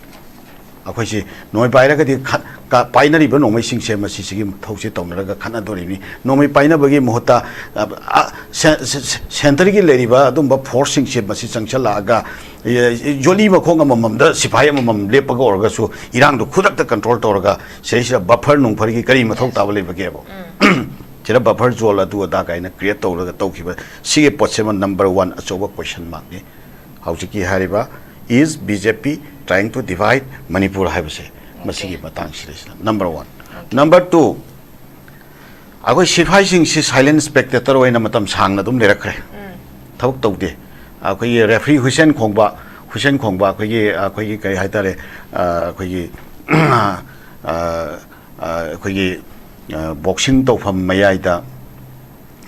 ꯑꯩꯈꯣꯏꯁꯤ ꯅꯣꯡꯃꯩ ꯄꯥꯏꯔꯒꯗꯤ ꯈꯠ-, ꯀ-, ꯄꯥꯏꯅꯔꯤꯕ ꯅꯣꯡꯃꯩꯁꯤꯡꯁꯦ ꯃꯁꯤꯁꯤꯒꯤ ꯊꯧꯁꯤ ꯇꯧꯅꯔꯒ ꯈꯠꯅꯗꯣꯔꯤꯕꯅꯤ꯫ ꯅꯣꯡꯃꯩ ꯄꯥꯏꯅꯕꯒꯤ ꯃꯍꯨꯠꯇ, ꯑ, ꯑ, ꯁꯦ-, ꯁꯦ-, ꯁꯦ-, ꯁꯦꯟꯇꯔꯒꯤ ꯂꯩꯔꯤꯕ ꯑꯗꯨꯝꯕ ꯐꯣꯔꯁꯁꯤꯡꯁꯦ ꯃꯁꯤ ꯆꯪꯁꯤꯜꯂꯛꯑꯒ, ꯑꯦ, ꯌꯣꯠꯂꯤ ꯃꯈꯣꯡ ꯑꯃꯃꯝꯗ ꯁꯤꯐꯥꯏ ꯑꯃꯃꯝ ꯂꯦꯞꯄꯒ ꯑꯣꯏꯔꯒꯁꯨ ꯏꯔꯥꯡꯗꯣ ꯈꯨꯗꯛꯇ ꯀꯟꯇ꯭ꯔꯣꯜ ꯇꯧꯔꯒ ꯁꯤꯗꯩꯁꯤꯗ ꯕꯐꯔ ꯅꯨꯡꯐꯔꯒꯤ ꯀꯔꯤ ꯃꯊꯧ ꯇꯥꯕ ꯂꯩꯕꯒꯦꯕ? ꯁꯤꯗ ꯕꯐꯔ ꯖꯣꯟ ꯑꯗꯨ ꯑꯗꯥ ꯀꯥꯏꯅ ꯀ꯭ꯔꯤꯌꯦꯠ ꯇꯧꯔꯒ ꯇꯧꯈꯤꯕ ꯁꯤꯒꯤ ꯄꯣꯠꯁꯤꯃ ꯅꯝꯕꯔ ꯋꯥꯟ ꯑꯆꯧꯕ ꯀꯣꯏꯁꯟ ꯃꯥꯔꯛꯅꯤ꯫ ꯍꯧꯖꯤꯛꯀꯤ ꯍꯥꯏꯔꯤꯕ, "Is B J P trying to divide Manipur?" ꯍꯥꯏꯕꯁꯦ ꯃꯁꯤꯒꯤ ꯃꯇꯥꯡꯁꯤꯗꯩꯁꯤꯗ ꯅꯝꯕꯔ ꯋꯥꯟ꯫ ꯅꯝꯕꯔ ꯇꯨ, ꯑꯩꯈꯣꯏ ꯁꯤꯐꯥꯏꯁꯤꯡꯁꯤ ꯁꯥꯏꯂꯦꯟ ꯁ꯭ꯄꯦꯛꯇꯦꯇꯔ ꯑꯣꯏꯅ ꯃꯇꯝ ꯁꯥꯡꯅ ꯑꯗꯨꯝ ꯂꯩꯔꯛꯈ꯭ꯔꯦ, ꯊꯕꯛ ꯇꯧꯗꯦ꯫ ꯑꯩꯈꯣꯏꯒꯤ ꯔꯦꯐ꯭ꯔꯤ ꯍꯨꯏꯁꯦꯟ ꯈꯣꯡꯕ, ꯍꯨꯏꯁꯦꯟ ꯈꯣꯡꯕ ꯑꯩꯈꯣꯏꯒꯤ, ꯑꯩꯈꯣꯏꯒꯤ ꯀꯔꯤ ꯍꯥꯏꯇꯥꯔꯦ, ꯑ, ꯑꯩꯈꯣꯏꯒꯤ, ꯑ, ꯑ, ꯑꯩꯈꯣꯏꯒꯤ, ꯑ, ꯕꯣꯛꯁꯤꯡ ꯇꯧꯐꯝ ꯃꯌꯥꯏꯗ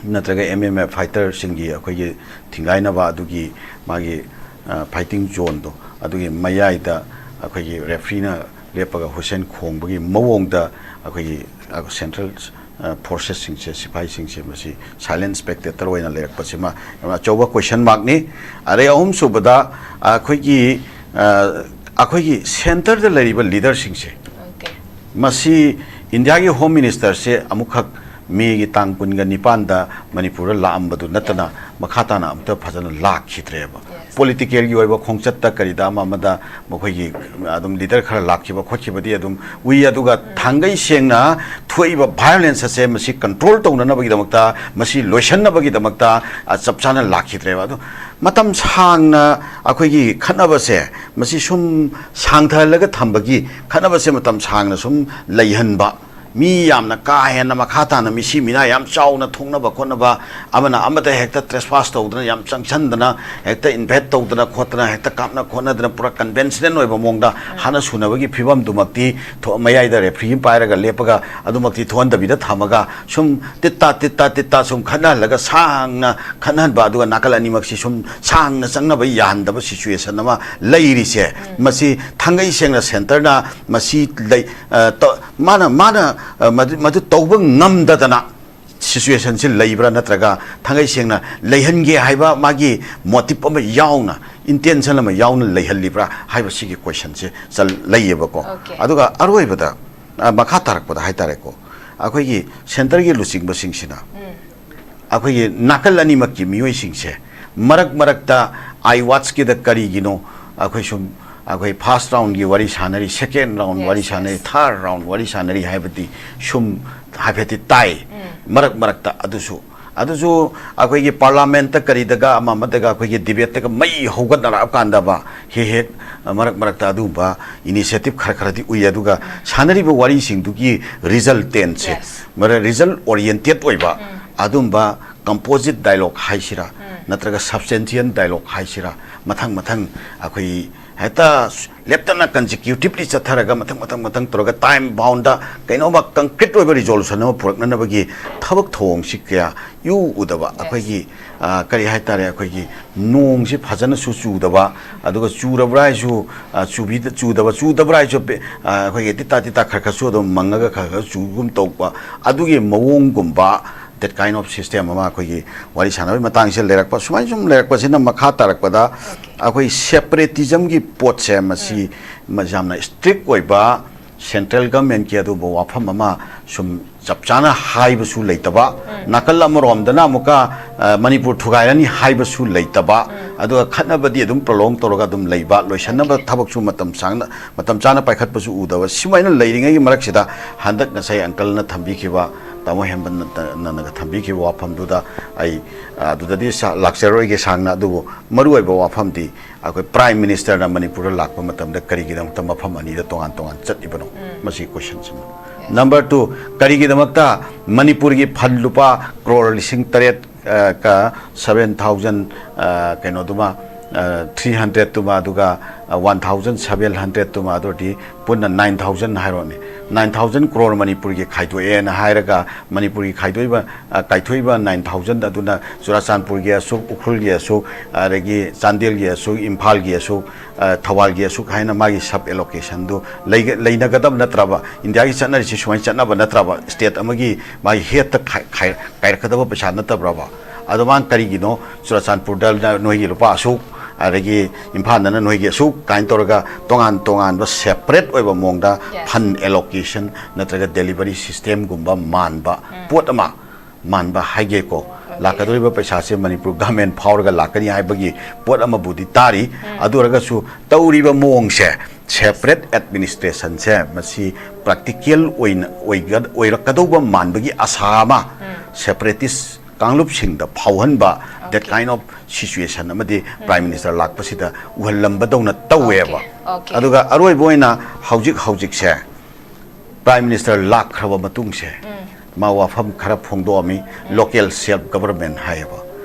ꯅꯠꯇ꯭ꯔꯒ M M A ꯐꯥꯏꯇꯔꯁꯤꯡꯒꯤ ꯑꯩꯈꯣꯏꯒꯤ ꯊꯤꯡꯒꯥꯏꯅꯕ ꯑꯗꯨꯒꯤ ꯃꯥꯒꯤ, ꯑ, ꯐꯥꯏꯇꯤꯡ ꯖꯣꯟꯗꯣ, ꯑꯗꯨꯒꯤ ꯃꯌꯥꯏꯗ ꯑꯩꯈꯣꯏꯒꯤ ꯔꯦꯐ꯭ꯔꯤꯅ ꯂꯦꯞꯄꯒ ꯍꯨꯏꯁꯦꯟ ꯈꯣꯡꯕꯒꯤ ꯃꯑꯣꯡꯗ ꯑꯩꯈꯣꯏꯒꯤ, ꯑ, ꯁꯦꯟꯇ꯭ꯔꯦꯜ, ꯑ, ꯐꯣꯔꯁꯦꯁꯁꯤꯡꯁꯦ, ꯁꯤꯐꯥꯏꯁꯤꯡꯁꯦ ꯃꯁꯤ ꯁꯥꯏꯂꯦꯟ ꯁ꯭ꯄꯦꯛꯇꯦꯇꯔ ꯑꯣꯏꯅ ꯂꯩꯔꯛꯄꯁꯤꯃ ꯌꯥꯝꯅ ꯑꯆꯧꯕ ꯀꯣꯏꯁꯟ ꯃꯥꯔꯛꯅꯤ꯫ ꯑꯗꯩ ꯑꯍꯨꯝꯁꯨꯕꯗ ꯑꯩꯈꯣꯏꯒꯤ, ꯑ, ꯑꯩꯈꯣꯏꯒꯤ ꯁꯦꯟꯇꯔꯗ ꯂꯩꯔꯤꯕ ꯂꯤꯗꯔꯁꯤꯡꯁꯦ, ꯃꯁꯤ ꯏꯟꯗꯤꯌꯥꯒꯤ ꯍꯣꯝ ꯃꯤꯅꯤꯁꯇꯔꯁꯦ ꯑꯃꯨꯛꯈꯛ ꯃꯦꯒꯤ ꯇꯥꯡ ꯀꯨꯟꯒ ꯅꯤꯄꯥꯟꯗ ꯃꯅꯤꯄꯨꯔꯗ ꯂꯥꯛꯑꯝꯕꯗꯨ ꯅꯠꯇꯅ ꯃꯈꯥ ꯇꯥꯅ ꯑꯃꯨꯛꯇ ꯐꯖꯅ ꯂꯥꯛꯈꯤꯗ꯭ꯔꯦꯕ꯫ ꯄꯣꯂꯤꯇꯤꯀꯦꯜꯒꯤ ꯑꯣꯏꯕ ꯈꯣꯡꯆꯠꯇ ꯀꯔꯤꯗ ꯑꯃ ꯑꯃꯗ ꯃꯈꯣꯏꯒꯤ ꯑꯗꯨꯝ ꯂꯤꯗꯔ ꯈꯔ ꯂꯥꯛꯈꯤꯕ ꯈꯣꯠꯈꯤꯕꯗꯤ ꯑꯗꯨꯝ ꯎꯏ꯫ ꯑꯗꯨꯒ ꯊꯥꯡꯒꯩ ꯁꯦꯡꯅ ꯊꯣꯛꯏꯕ ꯚꯥꯏꯑꯣꯂꯦꯟꯁ ꯑꯁꯦ ꯃꯁꯤ ꯀꯟꯇ꯭ꯔꯣꯜ ꯇꯧꯅꯅꯕꯒꯤꯗꯃꯛꯇ, ꯃꯁꯤ ꯂꯣꯏꯁꯤꯟꯅꯕꯒꯤꯗꯃꯛꯇ, ꯑ, ꯆꯞ ꯆꯥꯅ ꯂꯥꯛꯈꯤꯗ꯭ꯔꯦꯕ꯫ ꯑꯗꯣ ꯃꯇꯝ ꯁꯥꯡꯅ ꯑꯩꯈꯣꯏꯒꯤ ꯈꯠꯅꯕꯁꯦ, ꯃꯁꯤ ꯁꯨꯝ ꯁꯥꯡꯊꯍꯜꯂꯒ ꯊꯝꯕꯒꯤ ꯈꯠꯅꯕꯁꯦ ꯃꯇꯝ ꯁꯥꯡꯅ ꯁꯨꯝ ꯂꯩꯍꯟꯕ, ꯃꯤ ꯌꯥꯝꯅ ꯀꯥ ꯍꯦꯟꯅ ꯃꯈꯥ ꯇꯥꯅ ꯃꯤꯁꯤ ꯃꯤꯅꯥ ꯌꯥꯝ ꯆꯥꯎꯅ ꯊꯣꯛꯅꯕ ꯈꯣꯠꯅꯕ, ꯑꯃꯅ ꯑꯃꯗ ꯍꯦꯛꯇ ꯇ꯭ꯔꯦꯁꯄꯥꯁ ꯇꯧꯗꯅ, ꯌꯥꯝ ꯆꯪꯁꯟꯗꯅ, ꯍꯦꯛꯇ ꯏꯟꯚꯦꯠ ꯇꯧꯗꯅ ꯈꯣꯠꯇꯅ, ꯍꯦꯛꯇ ꯀꯥꯞꯅ ꯈꯣꯠꯅꯗꯅ, ꯄꯨꯔꯥ ꯀꯟꯚꯦꯟꯁꯅꯦꯜ ꯑꯣꯏꯕ ꯃꯑꯣꯡꯗ ꯍꯥꯟꯅ ꯁꯨꯅꯕꯒꯤ ꯐꯤꯕꯝꯗꯨꯃꯛꯇꯤ ꯊꯣꯛ-, ꯃꯌꯥꯏꯗ ꯔꯦꯐ꯭ꯔꯤ ꯑꯃ ꯄꯥꯏꯔꯒ ꯂꯦꯞꯄꯒ ꯑꯗꯨꯃꯛꯇꯤ ꯊꯣꯛꯍꯟꯗꯕꯤꯗ ꯊꯝꯃꯒ, ꯁꯨꯝ ꯇꯤꯠꯇꯥ ꯇꯤꯠꯇꯥ ꯇꯤꯠꯇꯥ ꯁꯨꯝ ꯈꯠꯅꯍꯜꯂꯒ, ꯁꯥꯡꯅ ꯈꯠꯅꯍꯟꯕ, ꯑꯗꯨꯒ ꯅꯥꯀꯜ ꯑꯅꯤꯃꯛꯁꯤ ꯁꯨꯝ ꯁꯥꯡꯅ ꯆꯪꯅꯕ ꯌꯥꯍꯟꯗꯕ ꯁꯤꯆꯨꯋꯦꯁꯟ ꯑꯃ ꯂꯩꯔꯤꯁꯦ, ꯃꯁꯤ ꯊꯥꯡꯒꯩ ꯁꯦꯡꯅ ꯁꯦꯟꯇꯔꯅ ꯃꯁꯤ ꯂꯩ-, ꯑ, ꯇ-, ꯃꯥꯅ, ꯃꯥꯅ, ꯑ, ꯃꯗꯨ, ꯃꯗꯨ ꯇꯧꯕ ꯉꯝꯗꯗꯅ ꯁꯤꯆꯨꯋꯦꯁꯟꯁꯤ ꯂꯩꯕ꯭ꯔꯥ, ꯅꯠꯇ꯭ꯔꯒ ꯊꯥꯡꯒꯩ ꯁꯦꯡꯅ ꯂꯩꯍꯟꯒꯦ ꯍꯥꯏꯕ ꯃꯥꯒꯤ ꯃꯣꯇꯤꯞ ꯑꯃ ꯌꯥꯎꯅ, ꯏꯟꯇꯦꯟꯁꯟ ꯑꯃ ꯌꯥꯎꯅ ꯂꯩꯍꯜꯂꯤꯕ꯭ꯔꯥ ꯍꯥꯏꯕꯁꯤꯒꯤ ꯀꯣꯏꯁꯟꯁꯦ ꯆꯜ-, ꯂꯩꯌꯦꯕꯀꯣ꯫ ꯑꯣꯀꯦ꯫ ꯑꯗꯨꯒ ꯑꯔꯣꯏꯕꯗ, ꯑ, ꯃꯈꯥ ꯇꯥꯔꯛꯄꯗ ꯍꯥꯏꯇꯥꯔꯦꯀꯣ, ꯑꯩꯈꯣꯏꯒꯤ ꯁꯦꯟꯇꯔꯒꯤ ꯂꯨꯆꯤꯡꯕꯁꯤꯡꯁꯤꯅ ꯑꯩꯈꯣꯏꯒꯤ ꯅꯥꯀꯜ ꯑꯅꯤꯃꯛꯀꯤ ꯃꯤꯑꯣꯏꯁꯤꯡꯁꯦ ꯃꯔꯛ ꯃꯔꯛꯇ ꯑꯥꯏ ꯋꯥꯆꯀꯤꯗ ꯀꯔꯤꯒꯤꯅꯣ ꯑꯩꯈꯣꯏ ꯁꯨꯝ, ꯑꯩꯈꯣꯏ ꯐꯥꯔꯁ ꯔꯥꯎꯟꯒꯤ ꯋꯥꯔꯤ ꯁꯥꯟꯅꯔꯤ, ꯁꯦꯀꯦꯟ ꯔꯥꯎꯟ ꯋꯥꯔꯤ ꯁꯥꯟꯅꯔꯤ, ꯊꯥꯔꯠ ꯔꯥꯎꯟ ꯋꯥꯔꯤ ꯁꯥꯟꯅꯔꯤ ꯍꯥꯏꯕꯗꯤ ꯁꯨꯝ ꯍꯥꯏꯐꯦꯠꯇꯤ ꯇꯥꯏ ꯃꯔꯛ ꯃꯔꯛꯇ꯫ ꯑꯗꯨꯁꯨ, ꯑꯗꯨꯁꯨ ꯑꯩꯈꯣꯏꯒꯤ ꯄꯥꯔꯂꯥꯃꯦꯟꯠꯇ ꯀꯔꯤꯗꯒ ꯑꯃ ꯑꯃꯗꯒ ꯑꯩꯈꯣꯏꯒꯤ ꯗꯤꯕꯦꯠꯇꯒ ꯃꯩ ꯍꯧꯒꯠꯅꯔꯛꯑꯀꯥꯟꯗꯕ ꯍꯦꯛ ꯍꯦꯛ ꯃꯔꯛ ꯃꯔꯛꯇ ꯑꯗꯨꯒꯨꯝꯕ ꯏꯅꯤꯁꯤꯌꯦꯇꯤꯞ ꯈꯔ ꯈꯔꯗꯤ ꯎꯏ꯫ ꯑꯗꯨꯒ ꯁꯥꯟꯅꯔꯤꯕ ꯋꯥꯔꯤꯁꯤꯡꯗꯨꯒꯤ ꯔꯤꯖꯜꯇꯦꯟꯁꯦ, ꯔꯤꯖꯜ ꯑꯣꯔꯤꯌꯦꯟꯇꯦꯠ ꯑꯣꯏꯕ ꯑꯗꯨꯝꯕ ꯀꯝꯄꯣꯖꯤꯠ ꯗꯥꯏꯂꯣꯛ ꯍꯥꯏꯁꯤꯔꯥ, ꯅꯠꯇ꯭ꯔꯒ ꯁꯕꯁꯇꯦꯟꯁꯤꯌꯦꯜ ꯗꯥꯏꯂꯣꯛ ꯍꯥꯏꯁꯤꯔꯥ, ꯃꯊꯪ ꯃꯊꯪ ꯑꯩꯈꯣꯏ ꯍꯦꯛꯇ ꯂꯦꯞꯇꯅ ꯀꯟꯖꯤꯀ꯭ꯌꯨꯇꯤꯞꯂꯤ ꯆꯠꯊꯔꯒ ꯃꯊꯪ ꯃꯊꯪ ꯃꯊꯪ ꯇꯧꯔꯒ ꯇꯥꯏꯝ ꯕꯥꯎꯟꯗ ꯀꯩꯅꯣꯝꯃ ꯀꯪꯀ꯭ꯔꯤꯠ ꯑꯣꯏꯕ ꯔꯤꯖꯣꯂꯨꯁꯟ ꯑꯃ ꯄꯨꯔꯛꯅꯅꯕꯒꯤ ꯊꯕꯛ ꯊꯧꯑꯣꯡꯁꯤ ꯀꯌꯥ ꯏꯎ ꯎꯗꯕ꯫ ꯑꯩꯈꯣꯏꯒꯤ, ꯑ, ꯀꯔꯤ ꯍꯥꯏꯇꯥꯔꯦ, ꯑꯩꯈꯣꯏꯒꯤ ꯅꯣꯡꯁꯤ ꯐꯖꯅꯁꯨ ꯆꯨꯗꯕ, ꯑꯗꯨꯒ ꯆꯨꯔꯕ꯭ꯔꯥ ꯍꯥꯏꯁꯨ, ꯑ, ꯆꯨꯕꯤꯗ-, ꯆꯨꯗꯕ, ꯆꯨꯗꯕ꯭ꯔꯥ ꯍꯥꯏꯁꯨ ꯄꯦ-, ꯑ, ꯑꯩꯈꯣꯏꯒꯤ ꯇꯤꯇꯥ ꯇꯤꯇꯥ ꯈꯔ ꯈꯔꯁꯨ ꯑꯗꯨꯝ ꯃꯪꯉꯒ ꯈꯔ ꯈꯔ ꯆꯨꯒꯨꯝ ꯇꯧꯕ, ꯑꯗꯨꯒꯤ ꯃꯑꯣꯡꯒꯨꯝꯕ, that kind of system ꯑꯃ ꯑꯩꯈꯣꯏꯒꯤ ꯋꯥꯔꯤ ꯁꯥꯟꯅꯕꯒꯤ ꯃꯇꯥꯡꯁꯤꯗ ꯂꯩꯔꯛꯄ꯫ ꯁꯨꯃꯥꯏꯅ ꯁꯨꯝ ꯂꯩꯔꯛꯄꯁꯤꯅ ꯃꯈꯥ ꯇꯥꯔꯛꯄꯗ ꯑꯩꯈꯣꯏ ꯁꯦꯄꯔꯦꯇꯤꯖꯝꯒꯤ ꯄꯣꯠꯁꯦ ꯃꯁꯤ ꯃ-, ꯌꯥꯝꯅ ꯏꯁꯇ꯭ꯔꯤꯛ ꯑꯣꯏꯕ, ꯁꯦꯟꯇ꯭ꯔꯦꯜ ꯒꯚꯔꯟꯃꯦꯟꯠꯀꯤ ꯑꯗꯨꯒꯨꯝꯕ ꯋꯥꯐꯝ ꯑꯃ ꯁꯨꯝ ꯆꯞ ꯆꯥꯅ ꯍꯥꯏꯕꯁꯨ ꯂꯩꯇꯕ, ꯅꯥꯀꯜ ꯑꯃꯔꯣꯝꯗꯅ ꯑꯃꯨꯛꯀ, ꯑ, ꯃꯅꯤꯄꯨꯔ ꯊꯨꯒꯥꯏꯔꯅꯤ ꯍꯥꯏꯕꯁꯨ ꯂꯩꯇꯕ, ꯑꯗꯨꯒ ꯈꯠꯅꯕꯗꯤ ꯑꯗꯨꯝ ꯄ꯭ꯔꯣꯂꯣꯡ ꯇꯧꯔꯒ ꯑꯗꯨꯝ ꯂꯩꯕ, ꯂꯣꯏꯁꯟꯅꯕ ꯊꯕꯛꯁꯨ ꯃꯇꯝ ꯁꯥꯡꯅ, ꯃꯇꯝ ꯆꯥꯅ ꯄꯥꯏꯈꯠꯄꯁꯨ ꯎꯗꯕ, ꯁꯨꯃꯥꯏꯅ ꯂꯩꯔꯤꯉꯩꯒꯤ ꯃꯔꯛꯁꯤꯗ ꯍꯟꯗꯛ ꯉꯁꯥꯏ ꯑꯪꯀꯜꯅ ꯊꯝꯕꯤꯈꯤꯕ, ꯇꯥꯃꯣ ꯍꯦꯃꯟꯇꯅꯒ ꯊꯝꯕꯤꯈꯤꯕ ꯋꯥꯐꯝꯗꯨꯗ ꯑꯩ, ꯑ, ꯑꯗꯨꯗꯗꯤ ꯁꯥ-, ꯂꯥꯛꯆꯔꯣꯏꯒꯦ ꯁꯥꯡꯅ, ꯑꯗꯨꯕꯨ ꯃꯔꯨꯑꯣꯏꯕ ꯋꯥꯐꯝꯗꯤ ꯑꯩꯈꯣꯏ ꯄ꯭ꯔꯥꯏꯝ ꯃꯤꯅꯤꯁꯇꯔꯅ ꯃꯅꯤꯄꯨꯔꯗ ꯂꯥꯛꯄ ꯃꯇꯝꯗ ꯀꯔꯤꯒꯤꯗꯃꯛꯇ ꯃꯐꯝ ꯑꯅꯤꯗ ꯇꯣꯉꯥꯟ ꯇꯣꯉꯥꯟ ꯆꯠꯂꯤꯕꯅꯣ? ꯃꯁꯤ ꯀꯣꯏꯁꯟꯁꯤꯃ꯫ ꯅꯝꯕꯔ ꯇꯨ, ꯀꯔꯤꯒꯤꯗꯃꯛꯇ ꯃꯅꯤꯄꯨꯔꯒꯤ ꯐꯟ ꯂꯨꯄꯥ ꯀ꯭ꯔꯣꯔ ꯂꯤꯁꯤꯡ ꯇꯔꯦꯠ, ꯑ, ꯀ ꯁꯚꯦꯟ ꯊꯥꯎꯖꯟ, ꯑ, ꯀꯩꯅꯣꯗꯨꯃ, ꯑ, ꯊ꯭ꯔꯤ ꯍꯟꯗ꯭ꯔꯦꯠꯇꯨꯃ, ꯑꯗꯨꯒ, ꯑ, ꯋꯥꯟ ꯊꯥꯎꯖꯟ ꯁꯚꯦꯟ ꯍꯟꯗ꯭ꯔꯦꯠꯇꯨꯃ, ꯑꯗꯨ ꯑꯣꯏꯔꯗꯤ ꯄꯨꯟꯅ ꯅꯥꯏꯟ ꯊꯥꯎꯖꯟ ꯍꯥꯏꯔꯣꯅꯦ꯫ ꯅꯥꯏꯟ ꯊꯥꯎꯖꯟ ꯀ꯭ꯔꯣꯔ ꯃꯅꯤꯄꯨꯔꯒꯤ ꯈꯥꯏꯗꯣꯛꯑꯦꯅ ꯍꯥꯏꯔꯒ, ꯃꯅꯤꯄꯨꯔꯒꯤ ꯈꯥꯏꯗꯣꯛꯏꯕ, ꯑ, ꯀꯥꯏꯊꯣꯛꯏꯕ ꯅꯥꯏꯟ ꯊꯥꯎꯖꯟ ꯑꯗꯨꯅ ꯆꯨꯔꯥꯆꯥꯟꯄꯨꯔꯒꯤ ꯑꯁꯨꯛ, ꯎꯈ꯭ꯔꯨꯜꯒꯤ ꯑꯁꯨꯛ, ꯑꯗꯒꯤ ꯆꯥꯟꯗꯦꯜꯒꯤ ꯑꯁꯨꯛ, ꯏꯝꯐꯥꯜꯒꯤ ꯑꯁꯨꯛ, ꯑ, ꯊꯧꯕꯥꯜꯒꯤ ꯑꯁꯨꯛ ꯍꯥꯏꯅ ꯃꯥꯒꯤ ꯁꯕ ꯑꯦꯂꯣꯀꯦꯁꯟꯗꯨ ꯂꯩꯒ-, ꯂꯩꯅꯒꯗꯕ ꯅꯠꯇ꯭ꯔꯕ? ꯏꯟꯗꯤꯌꯥꯒꯤ ꯆꯠꯅꯔꯤꯁꯤ ꯁꯨꯃꯥꯏꯅ ꯆꯠꯅꯕ ꯅꯠꯇ꯭ꯔꯕ? ꯁ꯭ꯇꯦꯠ ꯑꯃꯒꯤ ꯃꯥꯒꯤ ꯍꯦꯠꯇ ꯈꯥꯏ-, ꯈꯥꯏ-, ꯀꯥꯏꯔꯛꯀꯗꯕ ꯄꯩꯁꯥ ꯅꯠꯇꯕ꯭ꯔꯕ? ꯑꯗꯣ ꯃꯥꯅ ꯀꯔꯤꯒꯤꯅꯣ ꯆꯨꯔꯥꯆꯥꯟꯄꯨꯔꯗ ꯅꯣꯏꯒꯤ ꯂꯨꯄꯥ ꯑꯁꯨꯛ, ꯑꯗꯒꯤ ꯏꯝꯐꯥꯜꯗꯅ ꯅꯣꯏꯒꯤ ꯑꯁꯨꯛ ꯀꯥꯏꯅ ꯇꯧꯔꯒ ꯇꯣꯉꯥꯟ ꯇꯣꯉꯥꯟꯕ ꯁꯦꯄꯔꯦꯠ ꯑꯣꯏꯕ ꯃꯑꯣꯡꯗ ꯐꯟ ꯑꯦꯂꯣꯀꯦꯁꯟ ꯅꯠꯇ꯭ꯔꯒ ꯗꯦꯂꯤꯚꯔꯤ ꯁꯤꯁꯇꯦꯝꯒꯨꯝꯕ ꯃꯥꯟꯕ ꯄꯣꯠ ꯑꯃ, ꯃꯥꯟꯕ ꯍꯥꯏꯒꯦꯀꯣ, ꯂꯥꯛꯀꯗꯧꯔꯤꯕ ꯄꯩꯁꯥꯁꯦ ꯃꯅꯤꯄꯨꯔ ꯒꯚꯔꯟꯃꯦꯟꯠ ꯐꯥꯎꯔꯒ ꯂꯥꯛꯀꯅꯤ ꯍꯥꯏꯕꯒꯤ ꯄꯣꯠ ꯑꯃꯕꯨꯗꯤ ꯇꯥꯔꯤ꯫ ꯑꯗꯨ ꯑꯣꯏꯔꯒꯁꯨ ꯇꯧꯔꯤꯕ ꯃꯑꯣꯡꯁꯦ, ꯁꯦꯄꯔꯦꯠ ꯑꯦꯗꯃꯤꯅꯤꯁꯇ꯭ꯔꯦꯁꯟꯁꯦ ꯃꯁꯤ ꯄ꯭ꯔꯦꯛꯇꯤꯀꯦꯜ ꯑꯣꯏꯅ ꯑꯣꯏꯒ-, ꯑꯣꯏꯔꯛꯀꯗꯧꯕ ꯃꯥꯟꯕꯒꯤ ꯑꯁꯥ ꯑꯃ ꯁꯦꯄꯔꯦꯇꯤꯁ ꯀꯥꯡꯂꯨꯞꯁꯤꯡꯗ ꯐꯥꯎꯍꯟꯕ, that kind of situation ꯑꯃꯗꯤ ꯄ꯭ꯔꯥꯏꯝ ꯃꯤꯅꯤꯁꯇꯔ ꯂꯥꯛꯄꯁꯤꯗ ꯎꯍꯜꯂꯝꯕꯗꯧꯅ ꯇꯧꯋꯦꯕ꯫ Okay, okay. ꯑꯗꯨꯒ ꯑꯔꯣꯏꯕ ꯑꯣꯏꯅ ꯍꯧꯖꯤꯛ ꯍꯧꯖꯤꯛꯁꯦ ꯄ꯭ꯔꯥꯏꯝ ꯃꯤꯅꯤꯁꯇꯔ ꯂꯥꯛꯈ꯭ꯔꯕ ꯃꯇꯨꯡꯁꯦ, ꯃꯥ ꯋꯥꯐꯝ ꯈꯔ ꯐꯣꯡꯗꯣꯛꯑꯝꯃꯤ, ꯂꯣꯀꯦꯜ ꯁꯦꯜꯐ ꯒꯕꯔꯟꯃꯦꯟꯠ ꯍꯥꯏꯌꯦꯕ꯫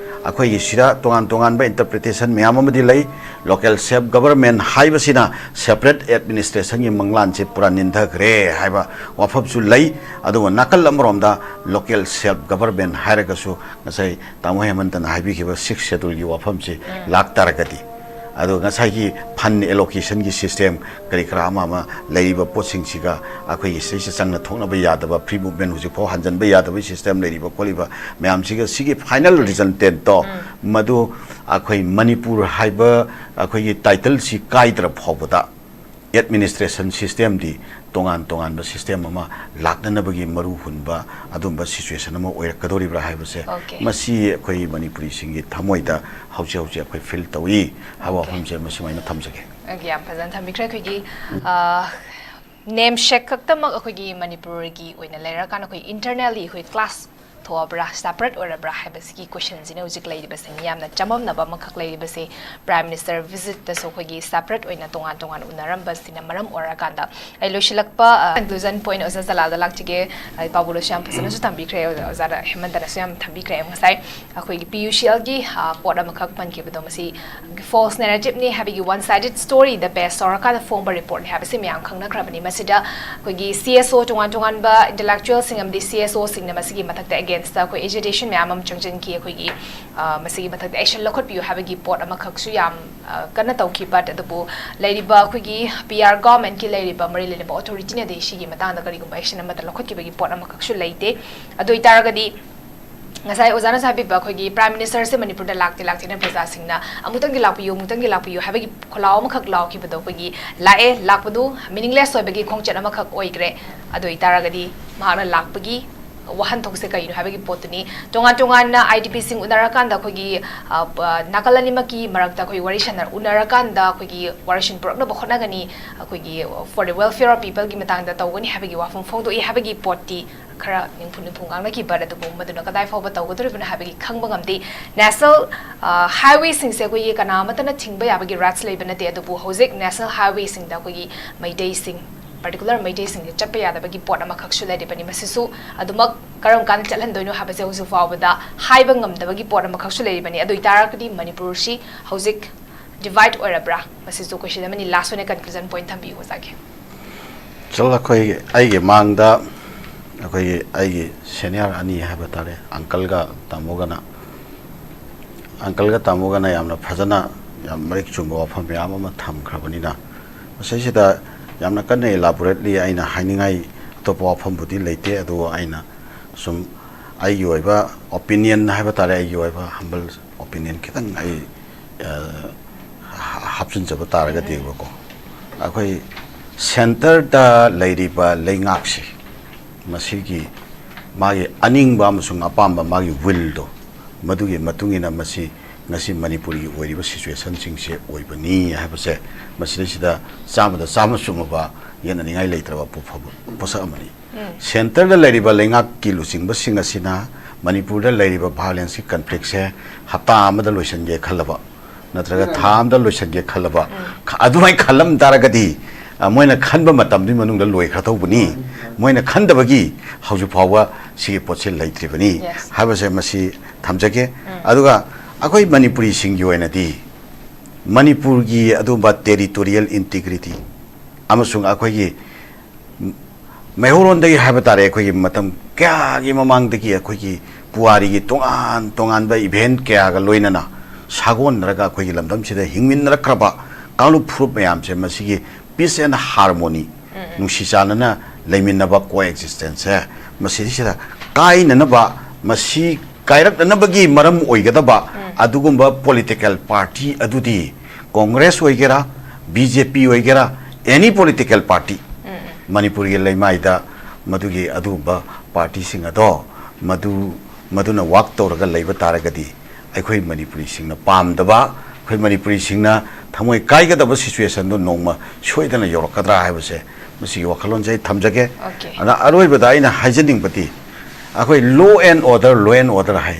ꯑꯩꯈꯣꯏꯒꯤ ꯁꯤꯗ ꯇꯣꯉꯥꯟ ꯇꯣꯉꯥꯟꯕ ꯏꯟꯇꯔꯄ꯭ꯔꯤꯇꯦꯁꯟ ꯃꯌꯥꯝ ꯑꯃꯗꯤ ꯂꯩ꯫ ꯂꯣꯀꯦꯜ ꯁꯦꯜꯐ ꯒꯕꯔꯟꯃꯦꯟꯠ ꯍꯥꯏꯕꯁꯤꯅ ꯁꯦꯄꯔꯦꯠ ꯑꯦꯗꯃꯤꯅꯤꯁꯇ꯭ꯔꯦꯁꯟꯒꯤ ꯃꯪꯂꯥꯟꯁꯦ ꯄꯨꯔꯥ ꯅꯤꯟꯊꯈ꯭ꯔꯦ ꯍꯥꯏꯕ ꯋꯥꯐꯝꯁꯨ ꯂꯩ꯫ ꯑꯗꯨꯒ ꯅꯥꯀꯜ ꯑꯃꯔꯣꯝꯗ ꯂꯣꯀꯦꯜ ꯁꯦꯜꯐ ꯒꯕꯔꯟꯃꯦꯟꯠ ꯍꯥꯏꯔꯒꯁꯨ ꯉꯁꯥꯏ ꯇꯥꯃꯣ ꯍꯦꯃꯟꯇꯅ ꯍꯥꯏꯕꯤꯈꯤꯕ ꯁꯤꯛꯁ ꯁꯦꯗꯨꯜꯒꯤ ꯋꯥꯐꯝꯁꯤ ꯂꯥꯛꯇꯥꯔꯒꯗꯤ, ꯑꯗꯣ ꯉꯁꯥꯏꯒꯤ ꯐꯟ ꯑꯦꯂꯣꯀꯦꯁꯟꯒꯤ ꯁꯤꯁꯇꯦꯝ ꯀꯔꯤ ꯀꯔꯥ ꯑꯃ ꯑꯃ ꯂꯩꯔꯤꯕ ꯄꯣꯠꯁꯤꯡꯁꯤꯒ ꯑꯩꯈꯣꯏꯒꯤ ꯁꯤꯗꯩꯁꯤꯗ ꯆꯪꯅ ꯊꯣꯛꯅꯕ ꯌꯥꯗꯕ, ꯐ꯭ꯔꯤ ꯃꯨꯚꯃꯦꯟꯠ ꯍꯧꯖꯤꯛꯐꯥꯎ ꯍꯟꯖꯤꯟꯕ ꯌꯥꯗꯕꯒꯤ ꯁꯤꯁꯇꯦꯝ ꯂꯩꯔꯤꯕ ꯈꯣꯠꯂꯤꯕ ꯃꯌꯥꯝꯁꯤꯒ, ꯁꯤꯒꯤ ꯐꯥꯏꯅꯦꯜ ꯔꯤꯖꯜꯇꯦꯟꯠꯇꯣ ꯃꯗꯨ ꯑꯩꯈꯣꯏ ꯃꯅꯤꯄꯨꯔ ꯍꯥꯏꯕ ꯑꯩꯈꯣꯏꯒꯤ ꯇꯥꯏꯇꯜꯁꯤ ꯀꯥꯏꯗ꯭ꯔ ꯐꯥꯎꯕꯗ ꯑꯦꯗꯃꯤꯅꯤꯁꯇ꯭ꯔꯦꯁꯟ ꯁꯤꯁꯇꯦꯝꯗꯤ ꯇꯣꯉꯥꯟ ꯇꯣꯉꯥꯟꯕ ꯁꯤꯁꯇꯦꯝ ꯑꯃ ꯂꯥꯛꯅꯅꯕꯒꯤ ꯃꯔꯨ ꯍꯨꯟꯕ ꯑꯗꯨꯝꯕ ꯁꯤꯆꯨꯋꯦꯁꯟ ꯑꯃ ꯑꯣꯏꯔꯛꯀꯗꯧꯔꯤꯕ꯭ꯔꯥ ꯍꯥꯏꯕꯁꯦ, Okay. ꯃꯁꯤ ꯑꯩꯈꯣꯏ ꯃꯅꯤꯄꯨꯔꯤꯁꯤꯡꯒꯤ ꯊꯃꯣꯏꯗ ꯍꯧꯖꯤꯛ ꯍꯧꯖꯤꯛ ꯑꯩꯈꯣꯏ ꯐꯤꯜ ꯇꯧꯏ ꯍꯥꯏꯕ Okay. ꯋꯥꯐꯝꯁꯦ ꯃꯁꯤꯃꯥꯏꯅ ꯊꯝꯖꯒꯦ꯫ Okay, ꯌꯥꯝ ꯐꯖꯅ ꯊꯝꯕꯤꯈ꯭ꯔꯦ꯫ ꯑꯩꯈꯣꯏꯒꯤ ꯅꯦꯝꯁꯦꯛ ꯈꯛꯇꯃꯛ ꯑꯩꯈꯣꯏꯒꯤ ꯃꯅꯤꯄꯨꯔꯒꯤ ꯑꯣꯏꯅ ꯂꯩꯔꯀꯥꯟꯗ ꯑꯩꯈꯣꯏ ꯏꯟꯇꯔꯅꯦꯜꯂꯤ ꯑꯩꯈꯣꯏ ꯀ꯭ꯂꯥꯁ ꯊꯣꯛꯑꯕ꯭ꯔꯥ, ꯁꯦꯄꯔꯦꯠ ꯑꯣꯏꯔꯕ꯭ꯔꯥ ꯍꯥꯏꯕꯁꯤꯒꯤ ꯀꯣꯏꯁꯟꯁꯤꯅ ꯍꯧꯖꯤꯛ ꯂꯩꯔꯤꯕꯁꯦ꯫ ꯃꯤꯌꯥꯝꯅ ꯆꯃꯝꯅꯕ ꯑꯃꯈꯛ ꯂꯩꯔꯤꯕꯁꯦ, ꯄ꯭ꯔꯥꯏꯝ ꯃꯤꯅꯤꯁꯇꯔ ꯚꯤꯖꯤꯠꯇꯁꯨ ꯑꯩꯈꯣꯏꯒꯤ ꯁꯦꯄꯔꯦꯠ ꯑꯣꯏꯅ ꯇꯣꯉꯥꯟ ꯇꯣꯉꯥꯟ ꯎꯅꯔꯝꯕꯁꯤꯅ ꯃꯔꯝ ꯑꯣꯏꯔꯀꯥꯟꯗ ꯑꯩ ꯂꯣꯏꯁꯤꯜꯂꯛꯄ ꯀꯟꯀ꯭ꯂꯨꯖꯟ ꯄꯣꯏꯟ ꯑꯣꯖꯥ ꯖꯂꯥꯜꯗ ꯂꯥꯛꯆꯒꯦ꯫ ꯑꯩ ꯄꯥꯎꯕꯨꯂꯣꯁꯨ ꯌꯥꯝ ꯐꯖꯅꯁꯨ ꯊꯝꯕꯤꯈ꯭ꯔꯦ, ꯑꯣꯖꯥꯗ ꯍꯦꯃꯟꯇꯅꯁꯨ ꯌꯥꯝ ꯊꯝꯕꯤꯈ꯭ꯔꯦ꯫ ꯉꯁꯥꯏ ꯑꯩꯈꯣꯏꯒꯤ ꯄꯤ ꯌꯨ ꯁꯤ ꯑꯦꯜꯒꯤ ꯄꯣꯠ ꯑꯃꯈꯛ ꯄꯟꯈꯤꯕꯗꯣ, ꯃꯁꯤ ꯐꯣꯜꯁ ꯅꯦꯔꯦꯇꯤꯞꯅꯤ ꯍꯥꯏꯕꯒꯤ, ꯋꯥꯟ ꯁꯥꯏꯗꯦꯠ ꯁ꯭ꯇꯣꯔꯤꯗ ꯕꯦꯁ ꯇꯧꯔꯀꯥꯟꯗ ꯐꯣꯡꯕ ꯔꯤꯄꯣꯔꯠꯅꯤ ꯍꯥꯏꯕꯁꯤ ꯃꯌꯥꯝ ꯈꯪꯅꯈ꯭ꯔꯕꯅꯤ꯫ ꯃꯁꯤꯗ ꯑꯩꯈꯣꯏꯒꯤ ꯁꯤ ꯑꯦꯁ ꯑꯣ, ꯇꯣꯉꯥꯟ ꯇꯣꯉꯥꯟꯕ ꯏꯟꯇꯦꯂꯦꯛꯆꯨꯋꯦꯜꯁꯤꯡ ꯑꯃꯗꯤ ꯁꯤ ꯑꯦꯁ ꯑꯣꯁꯤꯡꯅ ꯃꯁꯤꯒꯤ ꯃꯊꯛꯇ ꯑꯦꯒꯦꯟꯁꯇ ꯑꯩꯈꯣꯏ ꯑꯦꯖꯤꯇꯦꯁꯟ ꯃꯌꯥꯝ ꯑꯃ ꯆꯪꯁꯤꯟꯈꯤ꯫ ꯑꯩꯈꯣꯏꯒꯤ ꯃꯁꯤꯒꯤ ꯃꯊꯛꯇ ꯑꯦꯛꯁꯟ ꯂꯧꯈꯠꯄꯤꯌꯨ ꯍꯥꯏꯕꯒꯤ ꯄꯣꯠ ꯑꯃꯈꯛꯁꯨ ꯌꯥꯝ ꯀꯟꯅ ꯇꯧꯈꯤ꯫ ꯕꯠ ꯑꯗꯨꯕꯨ ꯂꯩꯔꯤꯕ ꯑꯩꯈꯣꯏꯒꯤ ꯄꯤ ꯑꯥꯔ ꯒꯚꯔꯟꯃꯦꯟꯠꯀꯤ ꯂꯩꯔꯤꯕ ꯃꯔꯤ ꯂꯩꯅꯕ ꯑꯣꯊꯣꯔꯤꯇꯤꯅꯗꯤ ꯁꯤꯒꯤ ꯃꯇꯥꯡꯗ ꯀꯔꯤꯒꯨꯝꯕ ꯑꯦꯛꯁꯟ ꯑꯃꯠꯇ ꯂꯧꯈꯠꯈꯤꯕꯒꯤ ꯄꯣꯠ ꯑꯃꯈꯛꯁꯨ ꯂꯩꯇꯦ꯫ ꯑꯗꯨ ꯑꯣꯏꯇꯥꯔꯒꯗꯤ ꯉꯁꯥꯏ ꯑꯣꯖꯥꯅꯁꯨ ꯍꯥꯏꯕꯤꯕ ꯑꯩꯈꯣꯏꯒꯤ ꯄ꯭ꯔꯥꯏꯝ ꯃꯤꯅꯤꯁꯇꯔꯁꯦ ꯃꯅꯤꯄꯨꯔꯗ ꯂꯥꯛꯇꯦ ꯂꯥꯛꯇꯦꯅ ꯄ꯭ꯔꯖꯥꯁꯤꯡꯅ "ꯑꯃꯨꯛꯇꯪꯗꯤ ꯂꯥꯛꯄꯤꯌꯨ, ꯑꯃꯨꯛꯇꯪꯗꯤ ꯂꯥꯛꯄꯤꯌꯨ" ꯍꯥꯏꯕꯒꯤ ꯈꯣꯜꯂꯥꯎ ꯑꯃꯈꯛ ꯂꯥꯎꯈꯤꯕꯗꯣ, ꯑꯩꯈꯣꯏꯒꯤ ꯂꯥꯛꯑꯦ, ꯂꯥꯛꯄꯗꯨ ꯃꯤꯅꯤꯡꯂꯦꯁ ꯑꯣꯏꯕꯒꯤ ꯈꯣꯡꯆꯠ ꯑꯃꯈꯛ ꯑꯣꯏꯈ꯭ꯔꯦ꯫ ꯑꯗꯨ ꯑꯣꯏꯇꯥꯔꯒꯗꯤ ꯃꯍꯥꯛꯅ ꯂꯥꯛꯄꯒꯤ ꯋꯥꯍꯟꯊꯣꯛꯁꯦ ꯀꯔꯤꯅꯣ ꯍꯥꯏꯕꯒꯤ ꯄꯣꯠꯇꯨꯅꯤ꯫ ꯇꯣꯉꯥꯟ ꯇꯣꯉꯥꯟꯅ ꯑꯥꯏ ꯗꯤ ꯄꯤꯁꯤꯡ ꯎꯅꯔꯀꯥꯟꯗ ꯑꯩꯈꯣꯏꯒꯤ ꯅꯥꯀꯜ ꯑꯅꯤꯃꯛꯀꯤ ꯃꯔꯛꯇ ꯑꯩꯈꯣꯏ ꯋꯥꯔꯤ ꯁꯥꯟꯅ ꯎꯅꯔꯀꯥꯟꯗ ꯑꯩꯈꯣꯏꯒꯤ ꯋꯥꯔꯣꯏꯁꯤꯟ ꯄꯨꯔꯛꯅꯕ ꯍꯣꯠꯅꯒꯅꯤ꯫ ꯑꯩꯈꯣꯏꯒꯤ for the welfare of peopleꯒꯤ ꯃꯇꯥꯡꯗ ꯇꯧꯒꯅꯤ ꯍꯥꯏꯕꯒꯤ ꯋꯥꯐꯝ ꯐꯣꯡꯗꯣꯛꯏ ꯍꯥꯏꯕꯒꯤ ꯄꯣꯠꯇꯤ ꯈꯔ ꯅꯤꯡꯐꯨ ꯅꯤꯡꯐꯨ ꯉꯥꯡꯅꯈꯤꯕ꯫ ꯑꯗꯨꯕꯨ ꯃꯗꯨꯅ ꯀꯗꯥꯏ ꯐꯥꯎꯕ ꯇꯧꯒꯗꯧꯔꯤꯕꯅꯣ ꯍꯥꯏꯕꯒꯤ ꯈꯪꯕ ꯉꯝꯗꯦ꯫ ꯅꯦꯁꯅꯦꯜ ꯍꯥꯏꯋꯦꯁꯤꯡꯁꯦ ꯑꯩꯈꯣꯏꯒꯤ ꯀꯅꯥ ꯑꯃꯠꯇꯅ ꯊꯤꯡꯕ ꯌꯥꯕꯒꯤ ꯔꯥꯏꯠꯁ ꯂꯩꯕ ꯅꯠꯇꯦ꯫ ꯑꯗꯨꯕꯨ ꯍꯧꯖꯤꯛ ꯅꯦꯁꯅꯦꯜ ꯍꯥꯏꯋꯦꯁꯤꯡꯗ ꯑꯩꯈꯣꯏꯒꯤ ꯃꯩꯇꯩꯁꯤꯡ, ꯄꯥꯔꯇꯤꯀꯨꯂꯔ ꯃꯩꯇꯩꯁꯤꯡꯁꯦ ꯆꯠꯄ ꯌꯥꯗꯕꯒꯤ ꯄꯣꯠ ꯑꯃꯈꯛꯁꯨ ꯂꯩꯔꯤꯕꯅꯤ꯫ ꯃꯁꯤꯁꯨ ꯑꯗꯨꯃꯛ ꯀꯔꯝ ꯀꯥꯟꯗ ꯆꯠꯍꯟꯗꯣꯏꯅꯣ ꯍꯥꯏꯕꯁꯦ ꯍꯧꯖꯤꯛ ꯐꯥꯎꯕꯗ ꯍꯥꯏꯕ ꯉꯝꯗꯕꯒꯤ ꯄꯣꯠ ꯑꯃꯈꯛꯁꯨ ꯂꯩꯔꯤꯕꯅꯤ꯫ ꯑꯗꯨ ꯑꯣꯏꯇꯥꯔꯒꯗꯤ ꯃꯅꯤꯄꯨꯔꯁꯤ ꯍꯧꯖꯤꯛ ꯗꯤꯚꯥꯏꯠ ꯑꯣꯏꯔꯕ꯭ꯔꯥ? ꯃꯁꯤꯁꯨ ꯀꯣꯏꯁꯟ ꯑꯃꯅꯤ꯫ ꯂꯥꯁ ꯑꯣꯏꯅ ꯀꯟꯀ꯭ꯂꯨꯖꯟ ꯄꯣꯏꯟ ꯊꯝꯕꯤꯌꯨ ꯑꯣꯖꯥꯒꯤ꯫ ꯆꯜ ꯑꯩꯈꯣꯏ, ꯑꯩꯒꯤ ꯃꯥꯡꯗ ꯑꯩꯈꯣꯏꯒꯤ, ꯑꯩꯒꯤ ꯁꯦꯅꯤꯌꯔ ꯑꯅꯤ ꯍꯥꯏꯕ ꯇꯥꯔꯦ, ꯑꯪꯀꯜꯒ ꯇꯥꯃꯣꯒꯅ, ꯑꯪꯀꯜꯒ ꯇꯥꯃꯣꯒꯅ ꯌꯥꯝꯅ ꯐꯖꯅ, ꯌꯥꯝ ꯃꯔꯤꯛ ꯆꯨꯝꯕ ꯋꯥꯐꯝ ꯃꯌꯥꯝ ꯑꯃ ꯊꯝꯈ꯭ꯔꯕꯅꯤꯅ, ꯃꯁꯤꯁꯤꯗ ꯌꯥꯝꯅ ꯀꯟꯅ ꯏꯂꯥꯕꯣꯔꯦꯠꯂꯤ ꯑꯩꯅ ꯍꯥꯏꯅꯤꯡꯉꯥꯏ ꯑꯇꯣꯞꯄ ꯋꯥꯐꯝꯕꯨꯗꯤ ꯂꯩꯇꯦ꯫ ꯑꯗꯨꯕꯨ ꯑꯩꯅ ꯁꯨꯝ ꯑꯩꯒꯤ ꯑꯣꯏꯕ ꯑꯣꯄꯤꯅꯤꯌꯟ ꯍꯥꯏꯕ ꯇꯥꯔꯦ, ꯑꯩꯒꯤ ꯑꯣꯏꯕ ꯍꯝꯕꯜ ꯑꯣꯄꯤꯅꯤꯌꯟ ꯈꯤꯇꯪ ꯑꯩ, ꯑ, ꯍꯥꯞꯆꯤꯟꯖꯕ ꯇꯥꯔꯒꯗꯤꯕꯀꯣ, ꯑꯩꯈꯣꯏ ꯁꯦꯟꯇꯔꯗ ꯂꯩꯔꯤꯕ ꯂꯩꯉꯥꯛꯁꯤ, ꯃꯁꯤꯒꯤ ꯃꯥꯒꯤ ꯑꯅꯤꯡꯕ ꯑꯃꯁꯨꯡ ꯑꯄꯥꯝꯕ, ꯃꯥꯒꯤ ꯋꯤꯜꯗꯣ, ꯃꯗꯨꯒꯤ ꯃꯇꯨꯡ ꯏꯟꯅ ꯃꯁꯤ ꯉꯁꯤ ꯃꯅꯤꯄꯨꯔꯒꯤ ꯑꯣꯏꯔꯤꯕ ꯁꯤꯆꯨꯋꯦꯁꯟꯁꯤꯡꯁꯦ ꯑꯣꯏꯕꯅꯤ ꯍꯥꯏꯕꯁꯦ ꯃꯁꯤꯗꯩꯁꯤꯗ ꯆꯥꯝꯃꯗ ꯆꯥꯝꯃ ꯆꯨꯝꯃꯕ, ꯌꯦꯠꯅꯅꯤꯡꯉꯥꯏ ꯂꯩꯇ꯭ꯔꯕ ꯄꯣꯠꯐꯕ ꯄꯣꯠꯁꯛ ꯑꯃꯅꯤ꯫ ꯁꯦꯟꯇꯔꯗ ꯂꯩꯔꯤꯕ ꯂꯩꯉꯥꯛꯀꯤ ꯂꯨꯆꯤꯡꯕꯁꯤꯡ ꯑꯁꯤꯅ ꯃꯅꯤꯄꯨꯔꯗ ꯂꯩꯔꯤꯕ ꯚꯥꯏꯑꯣꯂꯦꯟꯁꯀꯤ ꯀꯟꯐ꯭ꯂꯤꯛꯁꯦ ꯍꯞꯇꯥ ꯑꯃꯗ ꯂꯣꯏꯁꯤꯟꯒꯦ ꯈꯜꯂꯕ, ꯅꯠꯇ꯭ꯔꯒ ꯊꯥ ꯑꯃꯗ ꯂꯣꯏꯁꯤꯟꯒꯦ ꯈꯜꯂꯕ, ꯈ- ꯑꯗꯨꯃꯥꯏꯅ ꯈꯜꯂꯝ ꯇꯥꯔꯒꯗꯤ, ꯑ, ꯃꯣꯏꯅ ꯈꯟꯕ ꯃꯇꯝꯗꯨꯒꯤ ꯃꯅꯨꯡꯗ ꯂꯣꯏꯈ꯭ꯔ ꯇꯧꯕꯅꯤ꯫ ꯃꯣꯏꯅ ꯈꯟꯗꯕꯒꯤ ꯍꯧꯖꯤꯛ ꯐꯥꯎꯕ ꯁꯤꯒꯤ ꯄꯣꯠꯁꯤ ꯂꯩꯇ꯭ꯔꯤꯕꯅꯤ Yes. ꯍꯥꯏꯕꯁꯦ ꯃꯁꯤ ꯊꯝꯖꯒꯦ꯫ ꯑꯗꯨꯒ ꯑꯩꯈꯣꯏ ꯃꯅꯤꯄꯨꯔꯤꯁꯤꯡꯒꯤ ꯑꯣꯏꯅꯗꯤ ꯃꯅꯤꯄꯨꯔꯒꯤ ꯑꯗꯨꯒꯨꯝꯕ ꯇꯦꯔꯤꯇꯣꯔꯤꯌꯦꯜ ꯏꯟꯇꯤꯒ꯭ꯔꯤꯇꯤ ꯑꯃꯁꯨꯡ ꯑꯩꯈꯣꯏꯒꯤ ꯃꯩꯍꯧꯔꯣꯟꯗꯒꯤ ꯍꯥꯏꯕ ꯇꯥꯔꯦ, ꯑꯩꯈꯣꯏꯒꯤ ꯃꯇꯝ ꯀꯌꯥꯒꯤ ꯃꯃꯥꯡꯗꯒꯤ ꯑꯩꯈꯣꯏꯒꯤ ꯄꯨꯋꯥꯔꯤꯒꯤ ꯇꯣꯉꯥꯟ ꯇꯣꯉꯥꯟꯕ ꯏꯚꯦꯟ ꯀꯌꯥꯒ ꯂꯣꯏꯅꯅ ꯁꯥꯒꯣꯟꯅꯔꯒ ꯑꯩꯈꯣꯏꯒꯤ ꯂꯝꯗꯝꯁꯤꯗ ꯍꯤꯡꯃꯤꯟꯅꯔꯛꯈ꯭ꯔꯕ ꯀꯥꯡꯂꯨꯞ ꯐꯨꯔꯨꯞ ꯃꯌꯥꯝꯁꯦ ꯃꯁꯤꯒꯤ peace and harmony, ꯅꯨꯡꯁꯤ ꯆꯥꯟꯅꯅ ꯂꯩꯃꯤꯟꯅꯕ, ꯀꯣ ꯑꯦꯛꯖꯤꯁꯇꯦꯟꯁꯁꯦ ꯃꯁꯤꯁꯤꯗ ꯀꯥꯏꯅꯅꯕ, ꯃꯁꯤ ꯀꯥꯏꯔꯛꯅꯅꯕꯒꯤ ꯃꯔꯝ ꯑꯣꯏꯒꯗꯕ ꯑꯗꯨꯒꯨꯝꯕ ꯄꯣꯂꯤꯇꯤꯀꯦꯜ ꯄꯥꯔꯇꯤ ꯑꯗꯨꯗꯤ ꯀꯣꯡꯒ꯭ꯔꯦꯁ ꯑꯣꯏꯒꯦꯔꯥ, ꯕꯤ ꯖꯦ ꯄꯤ ꯑꯣꯏꯒꯦꯔꯥ, ꯑꯦꯅꯤ ꯄꯣꯂꯤꯇꯤꯀꯦꯜ ꯄꯥꯔꯇꯤ ꯃꯅꯤꯄꯨꯔꯒꯤ ꯂꯩꯃꯥꯏꯗ ꯃꯗꯨꯒꯤ ꯑꯗꯨꯒꯨꯝꯕ ꯄꯥꯔꯇꯤꯁꯤꯡ ꯑꯗꯣ ꯃꯗꯨ, ꯃꯗꯨꯅ ꯋꯥꯛ ꯇꯧꯔꯒ ꯂꯩꯕ ꯇꯥꯔꯒꯗꯤ ꯑꯩꯈꯣꯏ ꯃꯅꯤꯄꯨꯔꯤꯁꯤꯡꯅ ꯄꯥꯝꯗꯕ, ꯑꯩꯈꯣꯏ ꯃꯅꯤꯄꯨꯔꯤꯁꯤꯡꯅ ꯊꯃꯣꯏ ꯀꯥꯏꯒꯗꯕ ꯁꯤꯆꯨꯋꯦꯁꯟꯗꯣ ꯅꯣꯡꯃ ꯁꯣꯏꯗꯅ ꯌꯧꯔꯛꯀꯗ꯭ꯔꯥ ꯍꯥꯏꯕꯁꯦ ꯃꯁꯤꯒꯤ ꯋꯥꯈꯜꯂꯣꯟꯁꯦ ꯑꯩ ꯊꯝꯖꯒꯦ꯫ Okay. ꯑꯗ ꯑꯔꯣꯏꯕꯗ ꯑꯩꯅ ꯍꯥꯏꯖꯅꯤꯡꯕꯗꯤ ꯑꯩꯈꯣꯏ law and order, law and order ꯍꯥꯏ꯫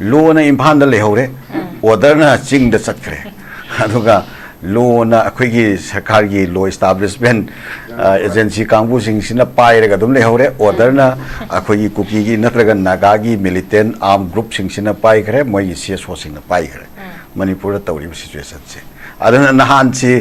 Lawꯅ ꯏꯝꯐꯥꯜꯗ ꯂꯩꯍꯧꯔꯦ, orderꯅ ꯆꯤꯡꯗ ꯆꯠꯈ꯭ꯔꯦ꯫ ꯑꯗꯨꯒ lawꯅ ꯑꯩꯈꯣꯏꯒꯤ ꯁꯔꯀꯥꯔꯒꯤ law establishment, ꯑ, agency ꯀꯥꯡꯕꯨꯁꯤꯡꯁꯤꯅ ꯄꯥꯏꯔꯒ ꯑꯗꯨꯝ ꯂꯩꯍꯧꯔꯦ꯫ Orderꯅ ꯑꯩꯈꯣꯏꯒꯤ ꯀꯨꯀꯤꯒꯤ ꯅꯠꯇ꯭ꯔꯒ ꯅꯥꯒꯥꯒꯤ militant arm groupꯁꯤꯡꯁꯤꯅ ꯄꯥꯏꯈ꯭ꯔꯦ, ꯃꯣꯏꯒꯤ ꯁꯤ ꯑꯦꯁ ꯑꯣꯁꯤꯡꯅ ꯄꯥꯏꯈ꯭ꯔꯦ꯫ ꯃꯅꯤꯄꯨꯔꯗ ꯇꯧꯔꯤꯕ ꯁꯤꯆꯨꯋꯦꯁꯟꯁꯦ꯫ ꯑꯗꯨꯅ ꯅꯍꯥꯟꯁꯤ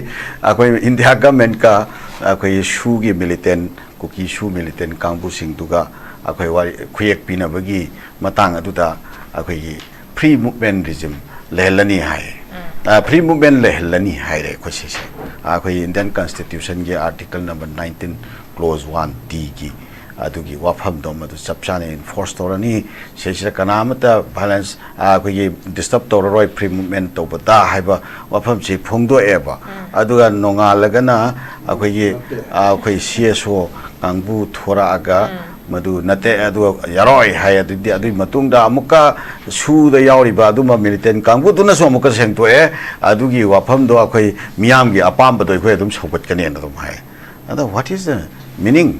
ꯑꯩꯈꯣꯏ ꯏꯟꯗꯤꯌꯥ ꯒꯃꯦꯟꯀ ꯑꯩꯈꯣꯏꯒꯤ ꯁꯨꯒꯤ militant, ꯀꯨꯀꯤ ꯁꯨ militant ꯀꯥꯡꯕꯨꯁꯤꯡꯗꯨꯒ ꯑꯩꯈꯣꯏ ꯋꯥꯔꯤ ꯈꯨꯌꯦꯛ ꯄꯤꯅꯕꯒꯤ ꯃꯇꯥꯡ ꯑꯗꯨꯗ ꯑꯩꯈꯣꯏꯒꯤ free movement regime ꯂꯩꯍꯜꯂꯅꯤ ꯍꯥꯏ꯫ ꯎꯝ꯫ ꯑ, free movement ꯂꯩꯍꯜꯂꯅꯤ ꯍꯥꯏꯔꯦ ꯑꯩꯈꯣꯏ ꯁꯤꯁꯦ꯫ ꯑ, ꯑꯩꯈꯣꯏ Indian Constitutionꯒꯤ article number nineteen clause one Dꯒꯤ ꯑꯗꯨꯒꯤ ꯋꯥꯐꯝꯗꯣ ꯃꯗꯨ ꯆꯞ ꯆꯥꯅ ꯏꯟꯐꯣꯔꯁ ꯇꯧꯔꯅꯤ꯫ ꯁꯤꯁꯤꯗ ꯀꯅꯥ ꯑꯃꯠꯇ ꯚꯥꯏꯂꯦꯟꯁ, ꯑꯩꯈꯣꯏꯒꯤ ꯗꯤꯁꯇꯔꯕ ꯇꯧꯔꯔꯣꯏ, ꯐ꯭ꯔꯤ ꯃꯨꯚꯃꯦꯟ ꯇꯧꯕꯗ ꯍꯥꯏꯕ ꯋꯥꯐꯝꯁꯤ ꯐꯣꯡꯗꯣꯛꯑꯦꯕ꯫ ꯑꯗꯨꯒ ꯅꯣꯡꯉꯥꯜꯂꯒꯅ ꯑꯩꯈꯣꯏꯒꯤ, ꯑꯩꯈꯣꯏ ꯁꯤ ꯑꯦꯁ ꯑꯣ ꯀꯥꯡꯕꯨ ꯊꯣꯔꯛꯑꯒ ꯃꯗꯨ ꯅꯠꯇꯦ, ꯑꯗꯨ ꯌꯥꯔꯣꯏ ꯍꯥꯏ꯫ ꯑꯗꯨꯗꯤ ꯑꯗꯨꯒꯤ ꯃꯇꯨꯡꯗ ꯑꯃꯨꯛꯀ ꯁꯨꯗ ꯌꯥꯎꯔꯤꯕ ꯑꯗꯨꯝꯕ ꯃꯤꯂꯤꯇꯦꯟ ꯀꯥꯡꯕꯨꯗꯨꯅꯁꯨ ꯑꯃꯨꯛꯀ ꯁꯦꯡꯗꯣꯛꯑꯦ꯫ ꯑꯗꯨꯒꯤ ꯋꯥꯐꯝꯗꯣ ꯑꯩꯈꯣꯏ ꯃꯤꯌꯥꯝꯒꯤ ꯑꯄꯥꯝꯕꯗꯣ ꯑꯩꯈꯣꯏ ꯑꯗꯨꯝ ꯁꯧꯒꯠꯀꯅꯦꯅ ꯑꯗꯨꯝ ꯍꯥꯏ꯫ ꯑꯗꯣ what is the meaning?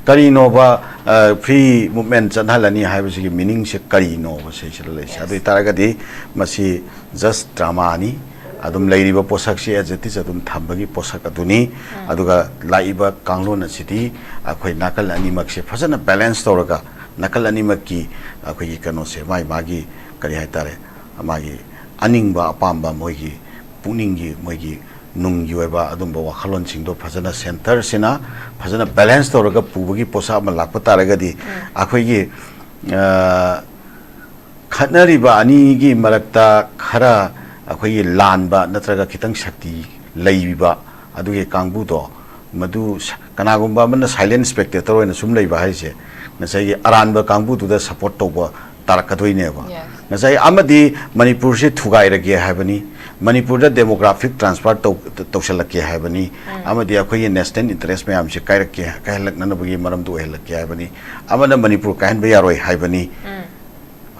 ꯀꯔꯤꯅꯣꯕ, ꯐ꯭ꯔꯤ ꯃꯨꯚꯃꯦꯟ ꯆꯠꯍꯜꯂꯅꯤ ꯍꯥꯏꯕꯁꯤꯒꯤ ꯃꯤꯅꯤꯡꯁꯦ ꯀꯔꯤꯅꯣꯕ ꯁꯤꯁꯤꯗ ꯂꯩꯁꯦ? ꯑꯗꯨ ꯑꯣꯏꯇꯥꯔꯒꯗꯤ ꯃꯁꯤ ꯖꯁ ꯗ꯭ꯔꯃꯥꯅꯤ꯫ ꯑꯗꯨꯝ ꯂꯩꯔꯤꯕ ꯄꯣꯠꯁꯛꯁꯤ as it is ꯑꯗꯨꯝ ꯊꯝꯕꯒꯤ ꯄꯣꯠꯁꯛ ꯑꯗꯨꯅꯤ꯫ ꯑꯗꯨꯒ ꯂꯥꯛꯏꯕ ꯀꯥꯡꯂꯣꯟ ꯑꯁꯤꯗꯤ ꯑꯩꯈꯣꯏ ꯅꯥꯀꯜ ꯑꯅꯤꯃꯛꯁꯦ ꯐꯖꯅ ꯕꯦꯂꯦꯟꯁ ꯇꯧꯔꯒ, ꯅꯥꯀꯜ ꯑꯅꯤꯃꯛꯀꯤ ꯑꯩꯈꯣꯏꯒꯤ ꯀꯩꯅꯣꯁꯦ, ꯃꯥꯒꯤ ꯃꯥꯒꯤ ꯀꯔꯤ ꯍꯥꯏꯇꯥꯔꯦ, ꯃꯥꯒꯤ ꯑꯅꯤꯡꯕ ꯑꯄꯥꯝꯕ, ꯃꯣꯏꯒꯤ ꯄꯨꯛꯅꯤꯡꯒꯤ, ꯃꯣꯏꯒꯤ ꯅꯨꯡꯒꯤ ꯑꯣꯏꯕ ꯑꯗꯨꯝꯕ ꯋꯥꯈꯜꯂꯣꯟꯁꯤꯡꯗꯣ ꯐꯖꯅ ꯁꯦꯟꯇꯔꯁꯤꯅ ꯐꯖꯅ ꯕꯦꯂꯦꯟꯁ ꯇꯧꯔꯒ ꯄꯨꯕꯒꯤ ꯄꯣꯠꯁꯛ ꯑꯃ ꯂꯥꯛꯄ ꯇꯥꯔꯒꯗꯤ, ꯑꯩꯈꯣꯏꯒꯤ, ꯑ, ꯈꯠꯅꯔꯤꯕ ꯑꯅꯤꯒꯤ ꯃꯔꯛꯇ ꯈꯔ ꯑꯩꯈꯣꯏꯒꯤ ꯂꯥꯟꯕ ꯅꯠꯇ꯭ꯔꯒ ꯈꯤꯇꯪ ꯁꯛꯇꯤ ꯂꯩꯕ ꯑꯗꯨꯒꯤ ꯀꯥꯡꯕꯨꯗꯣ, ꯃꯗꯨ ꯁ-, ꯀꯅꯥꯒꯨꯝꯕ ꯑꯃꯅ ꯁꯥꯏꯂꯦꯟ ꯁ꯭ꯄꯦꯛꯇꯦꯇꯔ ꯑꯣꯏꯅ ꯁꯨꯝ ꯂꯩꯕ ꯍꯥꯏꯁꯦ, ꯉꯁꯥꯏꯒꯤ ꯑꯔꯥꯟꯕ ꯀꯥꯡꯕꯨꯗꯨꯗ ꯁꯞꯄꯣꯔꯠ ꯇꯧꯕ ꯇꯥꯔꯛꯀꯗꯣꯏꯅꯦꯕ꯫ ꯉꯁꯥꯏ ꯑꯃꯗꯤ ꯃꯅꯤꯄꯨꯔꯁꯦ ꯊꯨꯒꯥꯏꯔꯒꯦ ꯍꯥꯏꯕꯅꯤ, ꯃꯅꯤꯄꯨꯔꯗ ꯗꯦꯃꯣꯒ꯭ꯔꯥꯐꯤꯛ ꯇ꯭ꯔꯥꯟꯁꯐꯔ ꯇꯧ-, ꯇꯧꯁꯜꯂꯛꯀꯦ ꯍꯥꯏꯕꯅꯤ, ꯑꯃꯗꯤ ꯑꯩꯈꯣꯏꯒꯤ ꯅꯦꯁꯅꯦꯜ ꯏꯟꯇꯔꯦꯁ ꯃꯌꯥꯝꯁꯦ ꯀꯥꯏꯔꯛꯀꯦ, ꯀꯥꯏꯍꯜꯂꯛꯅꯅꯕꯒꯤ ꯃꯔꯝꯗꯨ ꯑꯣꯏꯍꯜꯂꯛꯀꯦ ꯍꯥꯏꯕꯅꯤ, ꯑꯃꯅ ꯃꯅꯤꯄꯨꯔ ꯀꯥꯏꯍꯟꯕ ꯌꯥꯔꯣꯏ ꯍꯥꯏꯕꯅꯤ꯫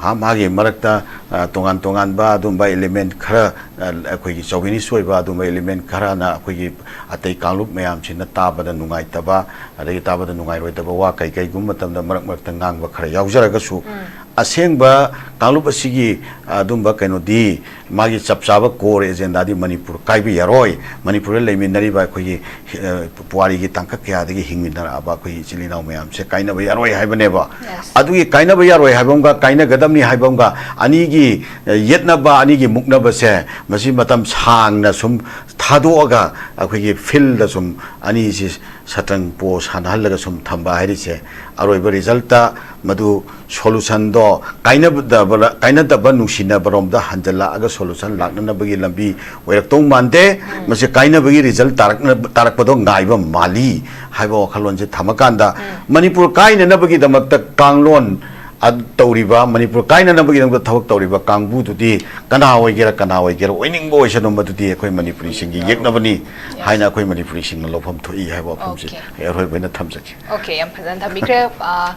ꯍꯥ, ꯃꯥꯒꯤ ꯃꯔꯛꯇ, ꯑ, ꯇꯣꯉꯥꯟ ꯇꯣꯉꯥꯟꯕ ꯑꯗꯨꯝꯕ ꯏꯂꯤꯃꯦꯟ ꯈꯔ, ꯑ, ꯑꯩꯈꯣꯏꯒꯤ ꯆꯧꯕꯤꯅꯤꯁ ꯑꯣꯏꯕ ꯑꯗꯨꯝꯕ ꯏꯂꯤꯃꯦꯟ ꯈꯔꯅ ꯑꯩꯈꯣꯏꯒꯤ ꯑꯇꯩ ꯀꯥꯡꯂꯨꯞ ꯃꯌꯥꯝꯁꯤꯅ ꯇꯥꯕꯗ ꯅꯨꯡꯉꯥꯏꯇꯕ, ꯑꯗꯒꯤ ꯇꯥꯕꯗ ꯅꯨꯡꯉꯥꯏꯔꯣꯏꯗꯕ ꯋꯥ ꯀꯩ ꯀꯩꯒꯨꯝꯕ ꯃꯇꯝꯗ ꯃꯔꯛ ꯃꯔꯛꯇ ꯉꯥꯡꯕ ꯈꯔ ꯌꯥꯎꯖꯔꯒꯁꯨ, ꯑꯁꯦꯡꯕ ꯀꯥꯡꯂꯨꯞ ꯑꯁꯤꯒꯤ ꯑꯗꯨꯝꯕ ꯀꯩꯅꯣꯗꯤ, ꯃꯥꯒꯤ ꯆꯞ ꯆꯥꯕ ꯀꯣꯔ ꯑꯦꯖꯦꯟꯗꯥꯗꯤ ꯃꯅꯤꯄꯨꯔ ꯀꯥꯏꯕ ꯌꯥꯔꯣꯏ꯫ ꯃꯅꯤꯄꯨꯔꯗ ꯂꯩꯃꯤꯟꯅꯔꯤꯕ ꯑꯩꯈꯣꯏꯒꯤ, ꯑ, ꯄꯨꯋꯥꯔꯤꯒꯤ ꯇꯥꯡꯀꯛ ꯀꯌꯥꯗꯒꯤ ꯍꯤꯡꯃꯤꯟꯅꯔꯛꯑꯕ ꯑꯩꯈꯣꯏꯒꯤ ꯏꯆꯤꯜ ꯏꯅꯥꯎ ꯃꯌꯥꯝꯁꯦ ꯀꯥꯏꯅꯕ ꯌꯥꯔꯣꯏ ꯍꯥꯏꯕꯅꯦꯕ꯫ ꯑꯗꯨꯒꯤ ꯀꯥꯏꯅꯕ ꯌꯥꯔꯣꯏ ꯍꯥꯏꯕ ꯑꯃꯒ, ꯀꯥꯏꯅꯒꯗꯕꯅꯤ ꯍꯥꯏꯕ ꯑꯃꯒ, ꯑꯅꯤꯒꯤ, ꯑ, ꯌꯦꯠꯅꯕ, ꯑꯅꯤꯒꯤ ꯃꯨꯛꯅꯕꯁꯦ ꯃꯁꯤ ꯃꯇꯝ ꯁꯥꯡꯅ ꯁꯨꯝ ꯊꯥ ꯊꯥꯗꯣꯛꯑꯒ ꯑꯩꯈꯣꯏꯒꯤ ꯐꯤꯜꯗ ꯁꯨꯝ ꯑꯅꯤꯁꯤ ꯁꯇ꯭ꯔꯪ ꯄꯣ ꯁꯥꯟꯅꯍꯜꯂꯒ ꯁꯨꯝ ꯊꯝꯕ ꯍꯥꯏꯔꯤꯁꯦ, ꯑꯔꯣꯏꯕ ꯔꯤꯖꯜꯇ ꯃꯗꯨ ꯁꯣꯂꯨꯁꯟꯗꯣ ꯀꯥꯏꯅꯗꯕ, ꯀꯥꯏꯅꯗꯕ ꯅꯨꯡꯁꯤꯅꯕꯔꯣꯝꯗ ꯍꯟꯖꯜꯂꯛꯑꯒ ꯁꯣꯂꯨꯁꯟ ꯂꯥꯛꯅꯅꯕꯒꯤ ꯂꯝꯕꯤ ꯑꯣꯏꯔꯛꯇꯧ ꯃꯥꯟꯗꯦ꯫ ꯃꯁꯤ ꯀꯥꯏꯅꯕꯒꯤ ꯔꯤꯖꯜ ꯇꯥꯔꯛꯅ-, ꯇꯥꯔꯛꯄꯗꯣ ꯉꯥꯏꯕ ꯃꯥꯜꯂꯤ ꯍꯥꯏꯕ ꯋꯥꯈꯜꯂꯣꯟꯁꯦ ꯊꯝꯃꯀꯥꯟꯗ, ꯃꯅꯤꯄꯨꯔ ꯀꯥꯏꯅꯅꯕꯒꯤꯗꯃꯛꯇ ꯀꯥꯡꯂꯣꯟ ꯑ, ꯇꯧꯔꯤꯕ, ꯃꯅꯤꯄꯨꯔ ꯀꯥꯏꯅꯅꯕꯒꯤꯗꯃꯛꯇ ꯊꯕꯛ ꯇꯧꯔꯤꯕ ꯀꯥꯡꯕꯨꯗꯨꯗꯤ ꯀꯅꯥ ꯑꯣꯏꯒꯦꯔꯥ, ꯀꯅꯥ ꯑꯣꯏꯒꯦꯔꯥ, ꯑꯣꯏꯅꯤꯡꯕ ꯑꯣꯏꯁꯅꯨ, ꯃꯗꯨꯗꯤ ꯑꯩꯈꯣꯏ ꯃꯅꯤꯄꯨꯔꯤꯁꯤꯡꯒꯤ ꯌꯦꯛꯅꯕꯅꯤ ꯍꯥꯏꯅ ꯑꯩꯈꯣꯏ ꯃꯅꯤꯄꯨꯔꯤꯁꯤꯡꯅ ꯂꯧꯐꯝ ꯊꯣꯛꯏ ꯍꯥꯏꯕ ꯋꯥꯐꯝꯁꯤ ꯑꯩ ꯑꯔꯣꯏꯕ ꯑꯣꯏꯅ ꯊꯝꯖꯒꯦ꯫ ꯑꯣꯀꯦ, ꯌꯥꯝ ꯐꯖꯅ ꯊꯝꯕꯤꯈ꯭ꯔꯦ꯫ ꯑ,